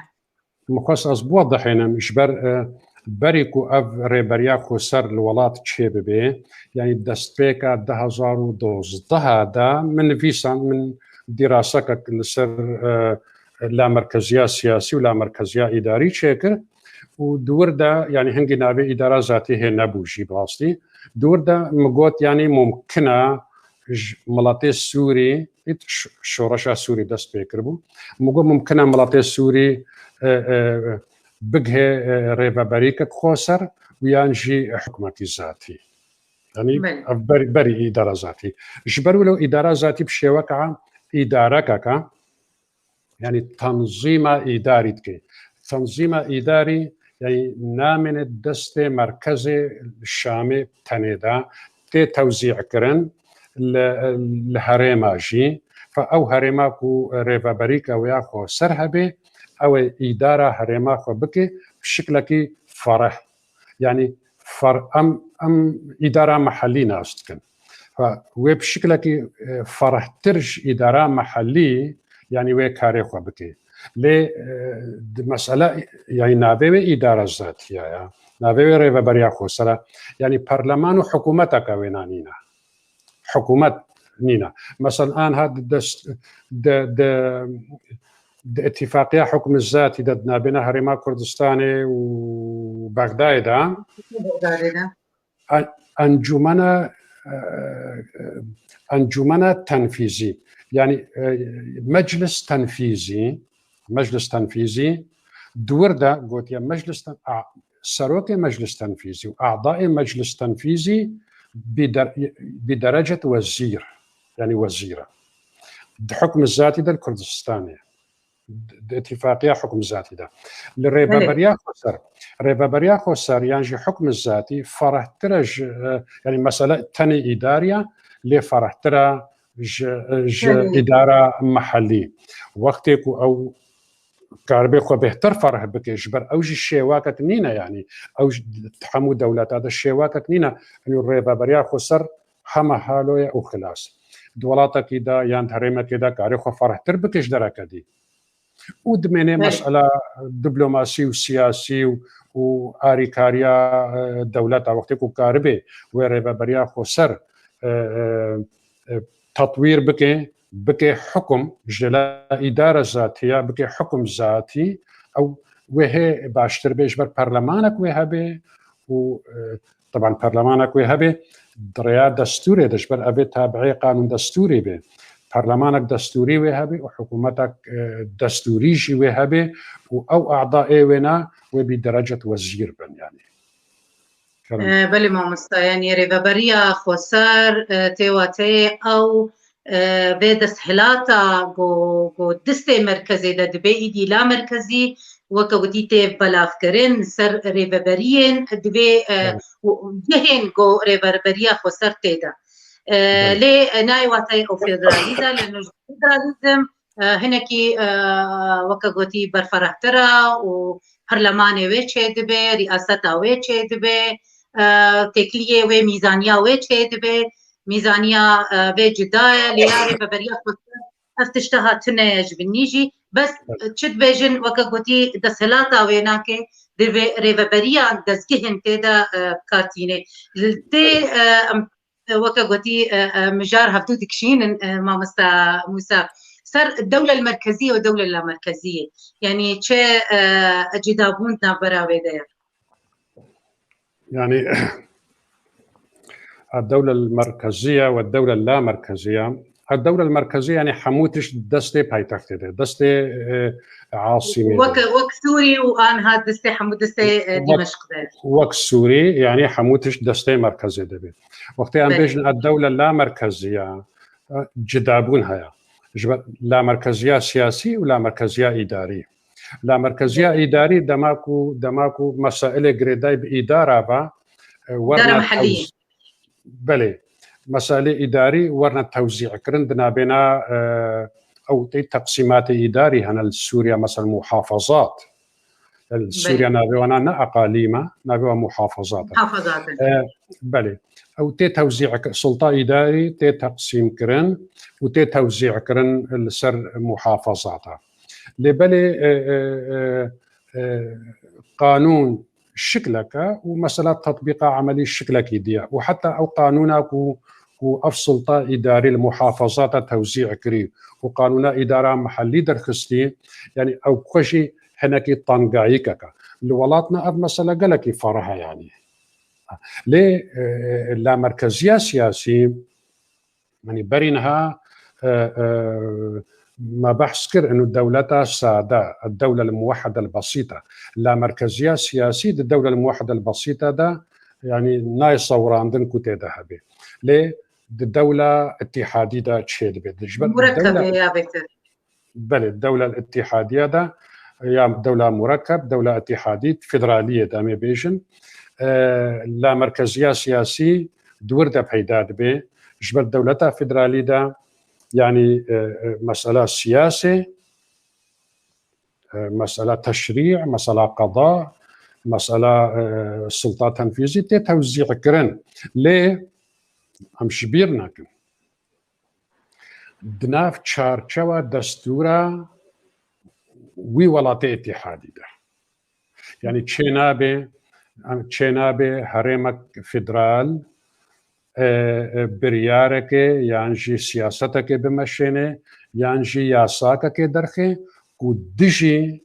Min xwest ez biwedihênim, ji ber, e, berî ku ev rêberiya xweser li welat çêbibe, yanî destpêka du hezar û dozdeh de min nivîsan, min dîrasekek li ser, e, lamerkeziya siyasî û lamerkeziya îdarî çêkir û di wir de, yanî hingî navê îdara zatî hê nebû jî bi rastî. Di wir de min got, yanî mumkin e ji miletê Sûrî, ît ş-, şoreşa Sûrî dest pê kiribû. Min got, mumkin e miletê Sûrî, e, e, bigihê, e, rêveberîkek xweser û yan jî hukmekî zatî. Yanî ev berî, berî îdara zatî. Ji ber wilo îdara zatî bi şêweka îdarekeka, yanî tanzîma îdarî dike. Tanzîma îdarî, yanî namêne destê merkezê Şamê tenê de tê tewzî kirin li, li herêma jî. Fe ew herêma ku rêveberîka wê ya xwe ser hebe, ew ê îdara herêma xwe bike bi şiklekî fereh. Yanî fer-, em, em îdara mehellî nas dikin. Fa-, wê bi şiklekî, e, ferehtir ji îdara mehellî, yanî wê karê xwe bike. Lê, e, di mesela, yani navê wê îdara zatiya ya. Navê wê rêveberiya xwesera. Yani parleman û hikûmeteke wêna nîne. Hikûmet nîne. Mesela anha di dest, di, di, di îtîfaqiya hukm zatî de di navbêna Herêma Kurdistanê û Bexdayê de Bexdayê de. En-, encûmena, e, e, encûmena tenfîzî. Yani, e, meclis tenfîzî, meclis tenfîzî, di wir de gotiye meclis ten-, a, serokê meclis tenfîzî û a'dayê meclis tenfîzî bi der-, bi derecet wezîr, yani wezîr e. Di hukm zatî de li Kurdistanê. Di îtîfaqiya hukm zatî de. Li Belê. Rêveberiya xweser, rêveberiya xweser yan jî hukm zatî ferehtir e ji, e, yani mesela tenê îdariya lê ferehtir e ji, e, ji Belê. Îdara mehellî. Wextê ku ew karibê xwe bêhtir fereh bike, ji ber ew jî şêwakek nîne, yani ew ji hemû dewleta de şêwakek nîne. Yanî rêveberiya xweser hema halo ye û xilas. Di welatekî de yan di herêmekê de karê xwe ferehtir bike ji dereke dî. Û dimêne Belê. Mesela diplomasî û siyasî û, û arîkariya, e, dewleta wextê ku karibê wê rêveberiya xweser, e, e, e, tetwîr bike, bike hukum ji la îdare zatiya, bike hukum zatî, ew wê hê baştir bê ji ber perlemanek wê hebe û, e, Teban perlemanek wê hebe, di rêya destûrê de, ji ber evê tabi'ê qanûn destûrê be. Perlemanek destûrî wê hebe û hikûmetek, e, destûrî jî wê hebe û ew a'dayê wêna wê bî derecet wezîr bin, yanî. Kerem. E, belê mamosta, yanî rêveberiya xweser, e, tê wateyê ew, e, vê desthilata ku, ku destê merkezê de dibe îdî la merkezî, weke witî tê belavkirin ser rêveberiyên divê, e, Belê. û, û gihên ku rêveberiya xweser tê de. E, Belê. Lê, e, nayê wateyê ew federalî de, li nûj federalîzm, e, hinekî, e, weke gotî berferehtir e û perlemanê wê çêdibe, rîaseta wê çêdibe, e, têkiliyê wê mîzaniya wê çêdibe, mîzaniya, e, vê cuda ye, lê ya rêveberiya xweser ev tişta hatine ye ji binî jî. Bes Evet. çi dibêjin, weke gotî, desthilata wê nake, divê rêveberiya dezgehên tê de, e, bi kar tîne. Li tê, e, em, weke gotî, e, e, mijar hevdû dikişînin, e, mamosta Mûsa. Ser dewle merkezî û dewle lamerkezî. Yanî çi, e, cudabûn di navbera wê de ye? Yani, الدولة المركزية والدولة اللامركزية. الدولة المركزية yani hemû tişt destê paytextê de, destê, e, asîmê de. Wek, wek Sûrî û anha destê hemû destê, e, Wek, Dîmeşq de. Wek Sûrî, yani hemû tişt destê merkezê de be. Wextê em Belê. Bêjin الدولة اللامركزية, e, cudabûn heye. Ji ber lamerkeziya siyasî û lamerkeziya îdarî. Lamerkeziya Belê. Îdarî dema ku, dema ku mesailê girêdayî bi îdara ve, e, werna Îdara mehellî. Tewz-, belê. Mesailê îdarî werna tewzî kirin di navbêna, e, ew tê teqsîmatê îdarî hene li Sûriye, mesela muhafazat. Yani li Sûriye Belê. Navê wana ne eqalîm e, navê wan muhafazat e. Muhafazat e. E, belê. Ew tê tewzî, sulta îdarî tê teqsîm kirin û tê tewzî kirin li ser muhafazat e. Lê belê, e, e, e, e, qanûn şiklek e û mesela tetbîqa emelî şiklekî diye. Û heta ew qanûna ku, ku ev sulta îdarî li muhafazata tewzî kirî û qanûna îdara mehellî derxistî, yani ew xwe jî hinekî tangayîkek e. Li welatna ev mesele gelekî fereh e, yanî. Lê, e, lamerkeziya siyasî, Yanî berî niha, e, e, me behs kir, inu dewleta sade, dewle muwehhede besîte. Lamerkeziya siyasî di dewle muwehhede besîte de, yanî nayê sewirandin ku tê de hebe. Lê di dewle îtîhadî de çêdibe. Di ji ber Murekkebe dewle ya bêtir. Belê, dewle îtîhadiye de ya dewle murekkeb, dewle îtîhadî, federaliyê de em ê bêjin. E, lamerkeziya siyasî di wir de peyda dibe. Ji ber dewleta federalî de, yanî, e, e, mesela siyasê, e, mesela teşrî, mesela qeda, mesela, e, sulta tenfîzî tê tewzî kirin. Lê em ji bîr nekin. Di nav çarçewa destûra wî welatê îtîhadî de. Yanî çênabe, em, çênabe herêmek federal, e, e, biryareke yan jî siyaseteke bimeşêne yan jî yasakeke derxe ku dijî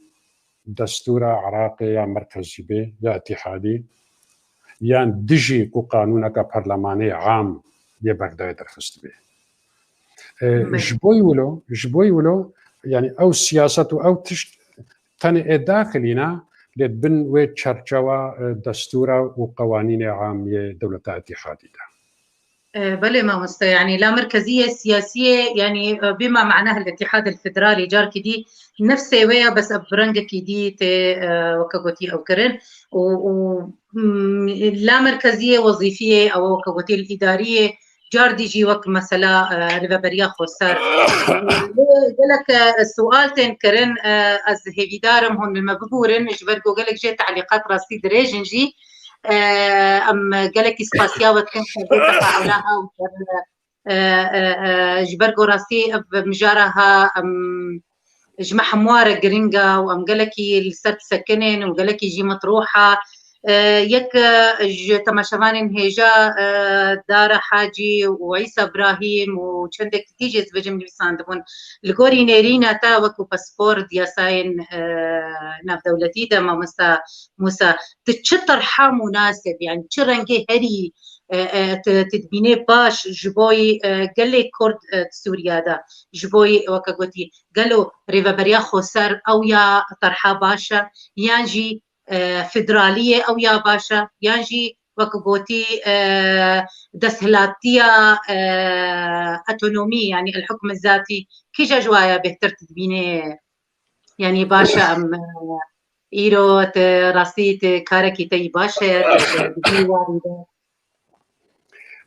destûra Iraqê ya merkezî be ya îtîhadî yan dijî ku qanûneke perlemanê am yê Bexdayê derxist be. E, Belê. Ji bo wilo, ji bo wilo, yanî ew siyaset û ew tişt tenê ê daxilî ne, lê bin wê çerçewa, e, destûra û qewanînê am yê dewleta îtîhadî de. E, belê mamoste, yanî la merkeziyê siyasiyê, yanî, e, bima mana el îtîhad el federalî carkî dî nefsê wê ya, bes ev bi rengekî dî tê, e, weke gotî ew kirin û, û, m, la merkeziyê wezîfiyê ew weke gotî el îdariyê car dî jî wek mesela, e, rêveberiya xweser. Lê gelek, e, sual tên kirin, e, ez hêvîdar im hûn li me bibûrin, ji ber ku gelek jê telîqat rastî dirêj in jî, e, em gelekî spasiya we dikin ser vê tefaula ha û ser, e, e, e, ji ber ku rastî ev mijara ha, em, ji me hemû re giring e û em gelekî li ser disekinên û gelekî jî mitrûh e. E, yek, e, ji temaşevanên hêja, e, Dara Hacî û Îsa Brahîm û çendek dî jî ez dibêjim nivîsandibûn. Li gorî nêrîna te wekû paspor di yasayên, e, navdewletî de, mamosta Mûsa, tu çi terha munasib, yani çi rengê herî, e, e, tu, tu dibînê baş ji bo, e, gelê Kurd, e, di Sûriye de, ji bo, weke gotî, gelo rêveberiya xweser ew ya terha baş e, yan jî, e, federaliyê ew ya baş e, yan jî wek gotî, e, desthilatiya, e, otonomî, yani el hukm zatî, kîja ji waya bêhtir tu dibînê, yani baş e em, e, îro te rastî te karekî te yî baş e, te, te dibî warî de.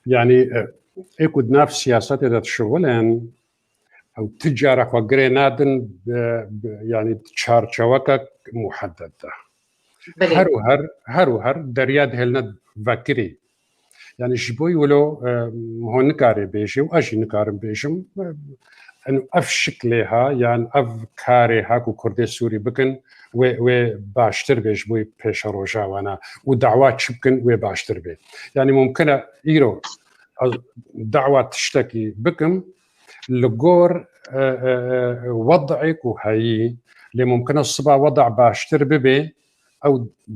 Yanî, e, ê ku di nav siyasetê de dişixulin, ew ti cara xwe girê nadin bi, bi, yanî çarçewekek muhedded de. Belê. Her û her, her û her derya dihêline vekirî. Yanî ji bo wilo, e, ho nikare bêje û ez jî nikarim bêjim, e, eno ev şiklê ha, yan ev karê ha ku Kurdê Sûrî bikin, wê, wê baştir bê ji bo pêşeroja wana û dawa çi bikin wê baştir bê. Yanî mumkin e îro ez dawa tiştekî bikim, li gor, e, e, e, wed'ê ku heyî, lê mumkin e siba weda baştir bibe, ew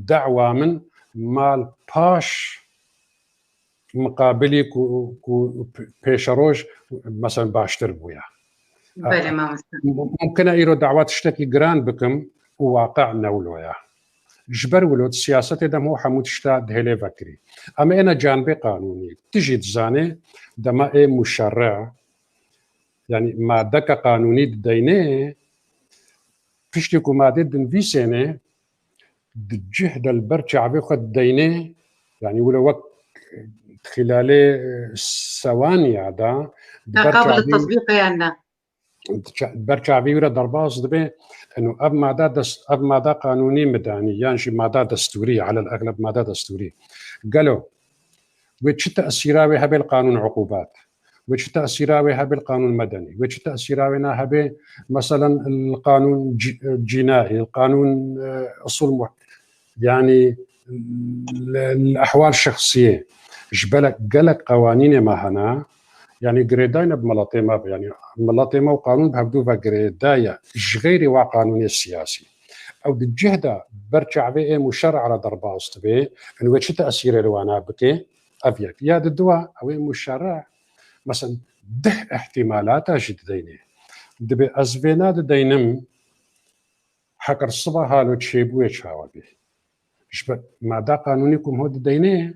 dawa min mal paş miqabilî ku, ku pêşeroj, mesela baştir bûya. Belê, mamoste. Mumkin e îro dawa tiştekî giran bikim û waqe ne wilo ya. Ji ber wilo di siyasetê de hemû, hemû tişta dihêlê vekirî. Em ê ne canibê qanûnî. Tu jî dizanê dema ê muşerre, yanî madeke qanûnî dideynê, piştî ku madê dinivîsênê, di cih de li ber çavê xwe dideynê, yanî wilo wek xîlalê, e, sewaniya de, di ber çavê, di ça-, ber çavê wî re derbas dibe, eno ev mada dest-, ev mada qanûnî midanî, yan jî mada destûrî, alel exleb mada destûrî. Gelo wê çi tesîra wê hebe li qanûn uqubat? Wê çi tesîra wê hebe li qanûn medenî? Wê çi tesîra wê na hebe, meselen, li qanûn ci-, cînayî, li qanûn, e, usul mu-, yanî li, li ehwal şexsiyê? Ji belek gelek qewanînê me hene, yanî girêdayî ne bi miletê me be, yanî miletê me û qanûn bi hevdû ve girêdayî ye. Ji xeyrî wa qanûnê siyasî. Ew di cih de ber çavê ê muşerre re derbas dibe, in wê çi tesîrê li wana bike? Ev yek. Ya di dua, ew ê muşerre, mesela deh ihtimalata jî dideynê. Dibe ez vêna dideynim, heqir siba halo çêbûyê çawa bê. Ji ber mada qanûnî ku ho dideynê,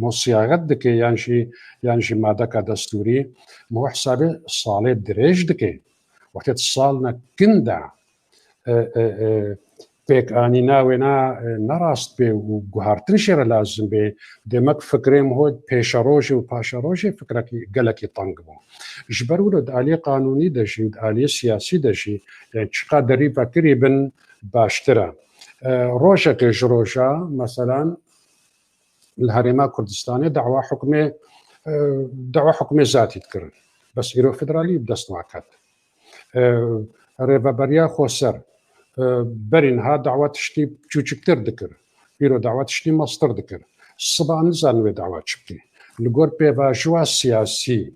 ho siyaxet dike yan jî, yan jî madeka destûrî, ho hesabê salê dirêj dike. Wextê tu sal ne kin de, e, e, e, pêkanîna wê na, e, ne rast bê û guhartin jê re lazim bê, demek fikrê ho pêşerojê û paşerojê fikrekî gelekî teng bû. Ji ber wilo di aliyê qanûnî de jî û di aliyê siyasî de jî, e, çiqa derî vekirî bin baştir e. E, rojekê ji roja, meselan, li Herêma Kurdistanê dawa hukmê, e, dawa hukmê zatî dikirin. Bes îro federalî bi dest we ket. E, rêveberiya xweser, E, berî niha dawa tiştî çûçiktir dikir. Îro dawa tiştî mestir dikir. Siba nizanin wê dawa çi bikê. Li gor pêvajoya siyasî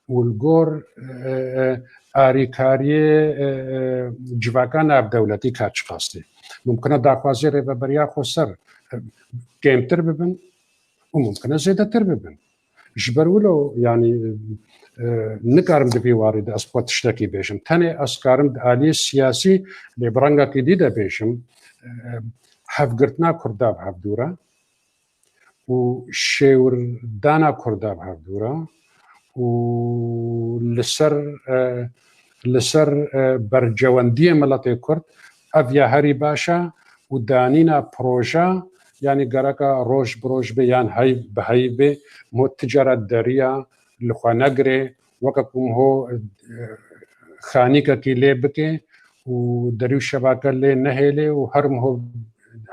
û li gor, e, e, arîkariyê, e, e, civaka navdewletî ka çiqas tê. Mumkin e daxwazê rêveberiya xweser, e, kêmtir bibin û mumkin e zêdetir bibin. Ji ber wilo, yanî, e, nikarim di vî warî de ez xwe tiştekî bêjim. Tenê ez karim di aliyê siyasî lê bi rengekî dî de bêjim, e, hevgirtina Kurda bi hevdû re û şêwirdana Kurda bi hevdû re û li ser, e, li ser, e, bercewendiyê miletê Kurd ev ya herî baş e û danîna proje, yanî gereka roj bi roj bê yan heyv bi heyv bê, mo ti cara deriya li xwe negirê, weke ku miho, e, xanîkekî lê bike û derî û şebake lê nehêlê û her miho,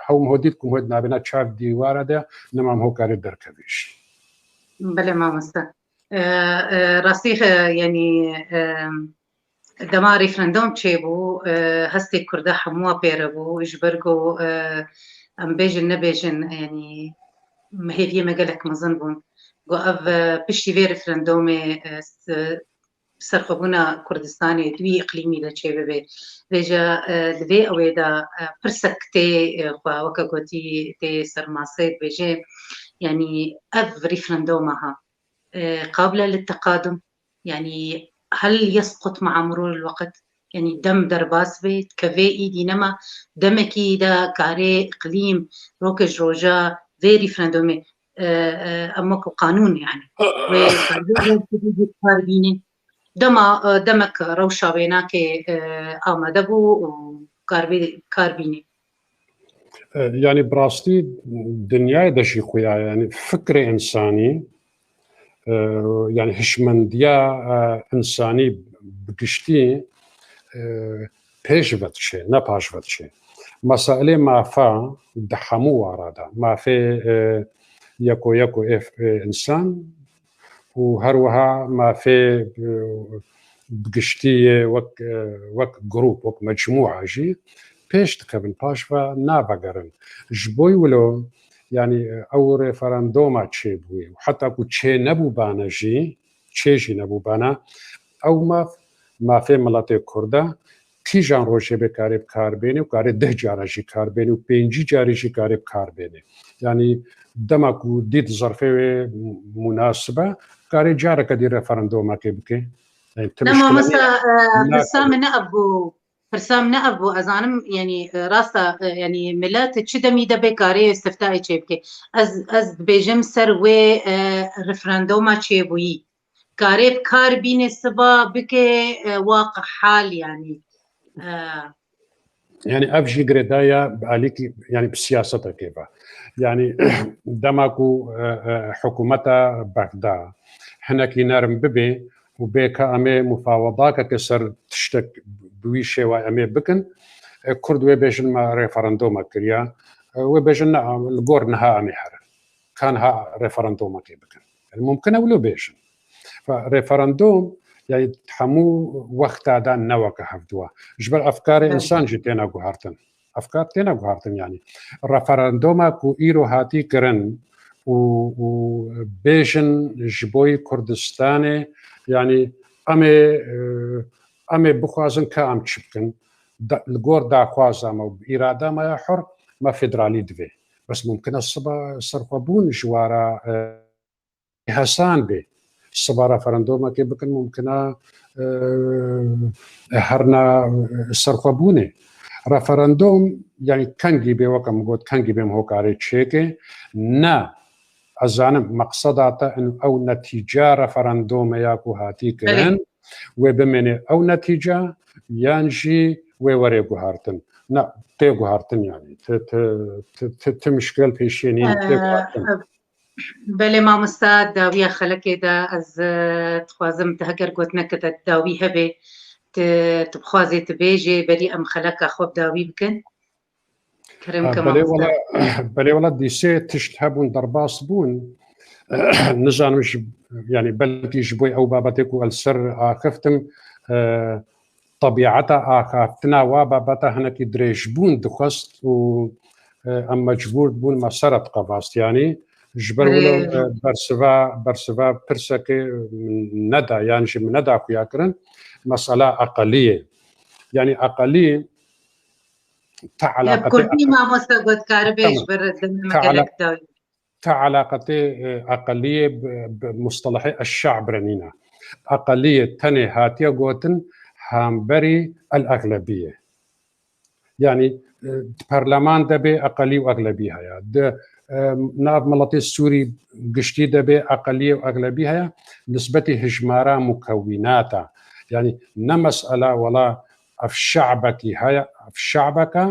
hew miho dît ku miho di navêna çar dîwara de nema miho karê derkevê jî. Belê mamoste. E, e, rastî, e, yanî, e, dema referandum çêbû, e, hestê Kurda hemûa pê re bû, ji ber ku, e, em bêjin nebêjin, yanî hêviyê me gelek mezin bûn. Ku ev, e, piştî vê referandumê, e, s-, serxwebûna Kurdistanê di wî îqlîmî de çêbibe. Vêca, e, li vê ewê de, e, pirsek tê, e, xwe weke gotî tê ser masê dibêje, yanî ev referanduma ha, e, qabile li teqadum, yanî hel yesqut ma'a murur el-weqt, yanî dem derbas be, dikeve îdî nema demekî de karê îqlîm roke ji roja vê referandumê, e, e, em wekî qanûn, yanî wê kar bînin. Dema, e, demek rewşa wênakê, e, amade bû û kar bê-, kar bînî. E, yanî bi rastî dinyayê de jî xuya ye. Yanî fikrê însanî, e, yanî hişmendiya, e, însanî bi giştî, e, pêş ve diçe, ne paş ve diçe. Meselê mafa di hemû wara de, mafê, e, yeko yeko ê, ê însan û her wiha mafê, e, bi giştî yê wek, e, wek grûp, wek mecmûa jî pêş dikevin, paş ve navegerin. Ji bo wilo, yanî, e, ew referandoma çêbûyê û heta ku çê nebûbane jî, çê jî nebûbane, ew maf, mafê miletê Kurd e, kîjan rojê bê karê bi kar bênê û karê deh cara jî kar bênê û pêncî carî jî karê bi kar bênê. Yanî dema ku dît zerfê wê munasib e, karê careke dî referandumekê bike. Yanî tu Ne, muşkila mamosta, e, pirsa min ne ev bû. Pirsa min ne ev bû. Ez zanim, yanî, e, rasta, e, yanî milet çi demî de bê karê îstiftayê çêbike. Ez, ez dibêjim ser wê, e, referanduma çêbûyî. Karê bi kar bîne siba bike, e, waqi hal, yanî. E, Yanî ev jî girêdaya bi alîkî, yanî bi siyasetekê ve. Yanî dema ku, e, e, hikûmeta Bexda hinekî nerm bibe û bê ka em ê mufawedakeke ser tiştek bi wî şêwayî em ê bikin, e, Kurd wê bêjin me referanduma kiriya, e, wê bêjin ne, li gor niha em ê herin. Ka niha referandumekê bikin. Yanî mumkin e wilo bêjin. Fa-, referandum, yanî hemû wexta de ne weke hevdû e. Ji ber efkarê Evet. însan jî têne guhertin. Efkar têne guhertin yanî. Referanduma ku îro hatî kirin û, û bêjin ji boyî Kurdistanê, yanî em ê, e, em ê bixwazin ka em çi bikin. Da-, li gor daxwaza me û bi îrada me ya hur me federalî divê. Bes mumkin e siba serxwebûn ji wara, e, hesan bê. Siba referandumekê bikin, mumkin e, e, herna, e, serxwebûnê. Referandum, yanî kengî bê, weke min got, kengî bê min hokarê çêke. Ne, ez zanim, meqseda te in ew netîca referandume ya ku hatî Belê. kirin, wê bimêne ew netîca, yan jî wê were guhartin. Ne, tê guhartin yanî. Ti, ti, ti, ti, ti mişkel pêşiyê nîn, tê Ee, guhartin. Belê mamosta, dawiya xelekê de ez, e, dixwazim tu heger gotineke te dawî hebe, tu, tu bixwazê tu bêjê, berî em xeleka xwe bi dawî bikin. Kerem Ha, ke belê mamosta. wela, belê wela dîsê tişt hebûn derbas bûn. Nizanim ji, yanî belkî ji bo ew babetê ku ez li ser axiftim, e, tebîeta axaftina wa babeta hinekî dirêjbûn dixwest û, e, em mecbûr dibûn me seret qevast. Yanî ji ber wilo, e, bersiva, bersiva pirsekê min neda, yan jî min neda xuya kirin, mesela eqeliyê. Yanî eqelî te Bi eleqetê kurdî mamoste got karibê Tamam. ji ber demê me Te ele- gelek dawî. Te eleqetê, e, eqeliyê bi, bi mustelehê eşşe'b re nîne. Eqeliyê tenê hatiye gotin hemberî el-eglebiyê. Yanî, e, di perleman de bê eqelî û eglebî heye. Di, e, nav miletê Sûrî giştî de bê eqelî û eglebî heye. Nisbetî hijmara mukewwînata. Yanî ne mesela wela ev şe'bekî heye, ev şe'beke,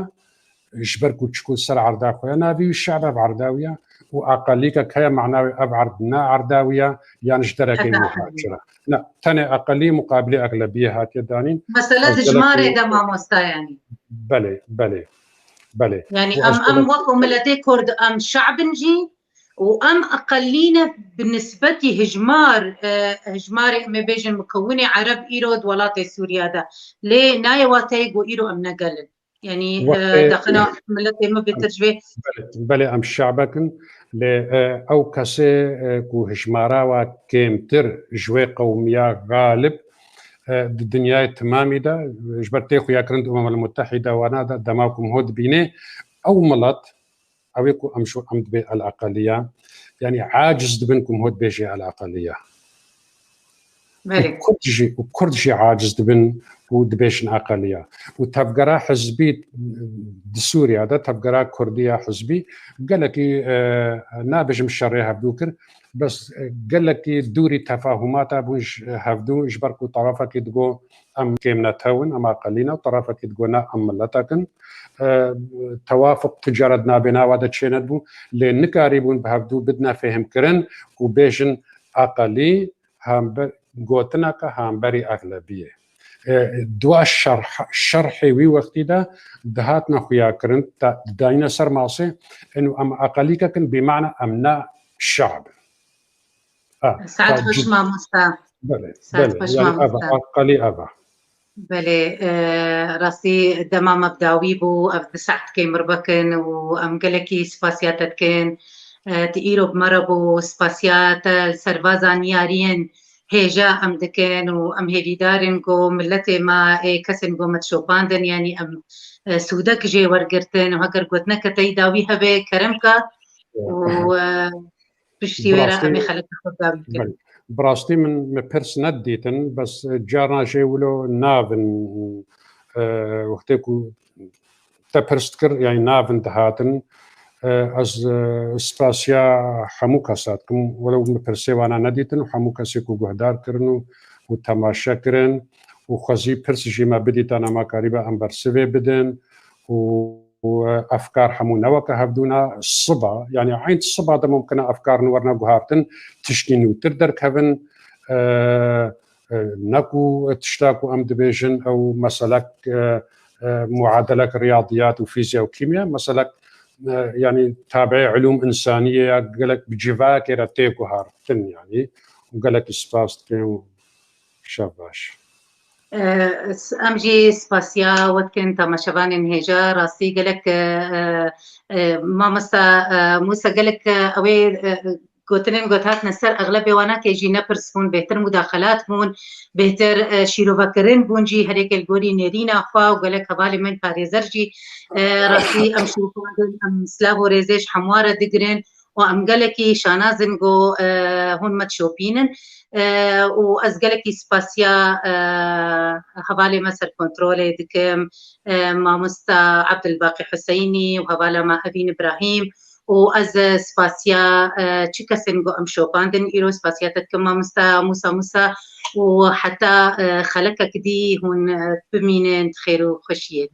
ji ber ku çiku ser erda xwe ya navî wî şe'b ev erda wî ya û eqelîkek heye mana wê ev erd ne erda wî ya yan ji derekê Heta muhacir e. Ne, tenê eqelî muqabilê eglebiyê hatiye danîn. Mesela Ev di jimarê gelekî de mamosta yanî. Belê, belê, belê. Yanî Û em, ez em gelek- wek û miletê Kurd em şe'b in jî û em eqelî ne bi nisbetî hijmar, e, hijmarê em ê bêjin mukewwinê Ereb îro di welatê Sûriya de. Lê nayê wateyê ku îro em ne gel in. Yanî, Wextê e, daxina miletê me bêtir ji vê. Belê, belê em şe'bek in, lê, e, ew kesê, e, ku hijmara wa kêmtir ji wê qewmiya galib, e, di dinyayê timamî de, ji ber tê xuyakirin di Umemel Mutehîde wana de, dema ku min hot dibînê, ew milet, ew ê ku em ji em dibê el eqeliya, yanî aciz dibin ku min hot bêjê el eqeliya. Belê. Û Kurd jî, û Kurd jî aciz dibin û dibêjin eqeliya. Û tevgera hizbî di Sûriya de, tevgera Kurdî ya hizbî, gelekî, e, nabêjim şerê hevdû kir, bes, e, gelekî dûrî tefahumata bûn ji hevdû, ji ber ku tarafekî digo em kêmnetew in, em eqelî ne, û tarafekî digo ne, em miletek in. E, tewafuq ticaret nabêna wa de çênedibû, lê nikarîbûn bi hevdû bidine fêhimkirin û bêjin eqelî, hember, gotineke hemberî eglebiyê. E, dua şerh-, şerhê wî wextî de dihatine xuyakirin, te-, didayîne ser masê, eno em eqelîkek in, bîmana em ne şe'b in. Ha, Saet ta xweş cid-, mamosta. Belê, Saet belê, xweş yani ev e, mamosta. Eqelî ev e. Belê, e, rastî dema me bi dawî bû, ev du saet kêm ribekin û em gelekî spasiya te dikin. E, tu îro bi me re bû, spasiya te li ser va zanyariyên hêja em dikin û em hêvîdar in ku miletê me ê kesên ku me dişopandin, yanî em, e, sûdek jê wergirtin û heger gotineke te yî dawî hebe, kerem ke û, e, piştî Bi wê re rastî, em ê xeleka xwe dawî bikin. Belê. Bi rastî min, min pirs nedidîtin, bes carna jê wilo navin, e, wextê ku te pirs dikir, yani navin dihatin. E, ez, e, spasiya hemû kesa dikim, welew min pirsê wana nedîtin û hemû kesê ku guhdar kirin û, û temaşe kirin û xwezî pirs jî me bidîta, nema karîbe em bersivê bidin û û, e, efkar hemû ne weke hevdû ne siba, yani eyn siba de mumkin e efkar nû werine guhartin, tiştî nûtir derkevin, e, e, ne ku tişta ku em dibêjin ew meselek, e, e, muadelek riyadiyat û fîzya û kîmya, meselek, e, yani tabiê ulûm însaniyê ya gelek bi civakê re tê guhartin, yani û gelekî spas dikin û şev baş. E, s-, em jî spasiya we dikin temaşevanên hêja. Rastî gelek, e, e, e, mamosta, e, Mûsa gelek, e, ew ê, e, gotinên got hatine ser exlebê wana ke jî ne pirs bûn, bêhtir mudaxelat bûn, bêhtir, e, şîrovekirin bûn jî her yekê li gorî nêrîna xwe û gelek hevalê me parêzer jî, e, rastî em şopandin, em silav û rêzê ji hemû re digirin. û em gelekî şanaz in ku, e, hûn me dişopînin. E, û ez gelekî spasiya, e, hevalê me ser kontrolê dikim, e, mamosta Abdulbaqî Huseynî û hevala me Evîn Îbrahîm û ez spasiya, e, çi kesên ku em şopandin îro spasiya te dikim mamosta Mûsa Mûsa û heta, e, xelekek dî hûn, e, bimînin di xêr û xweşiyê de.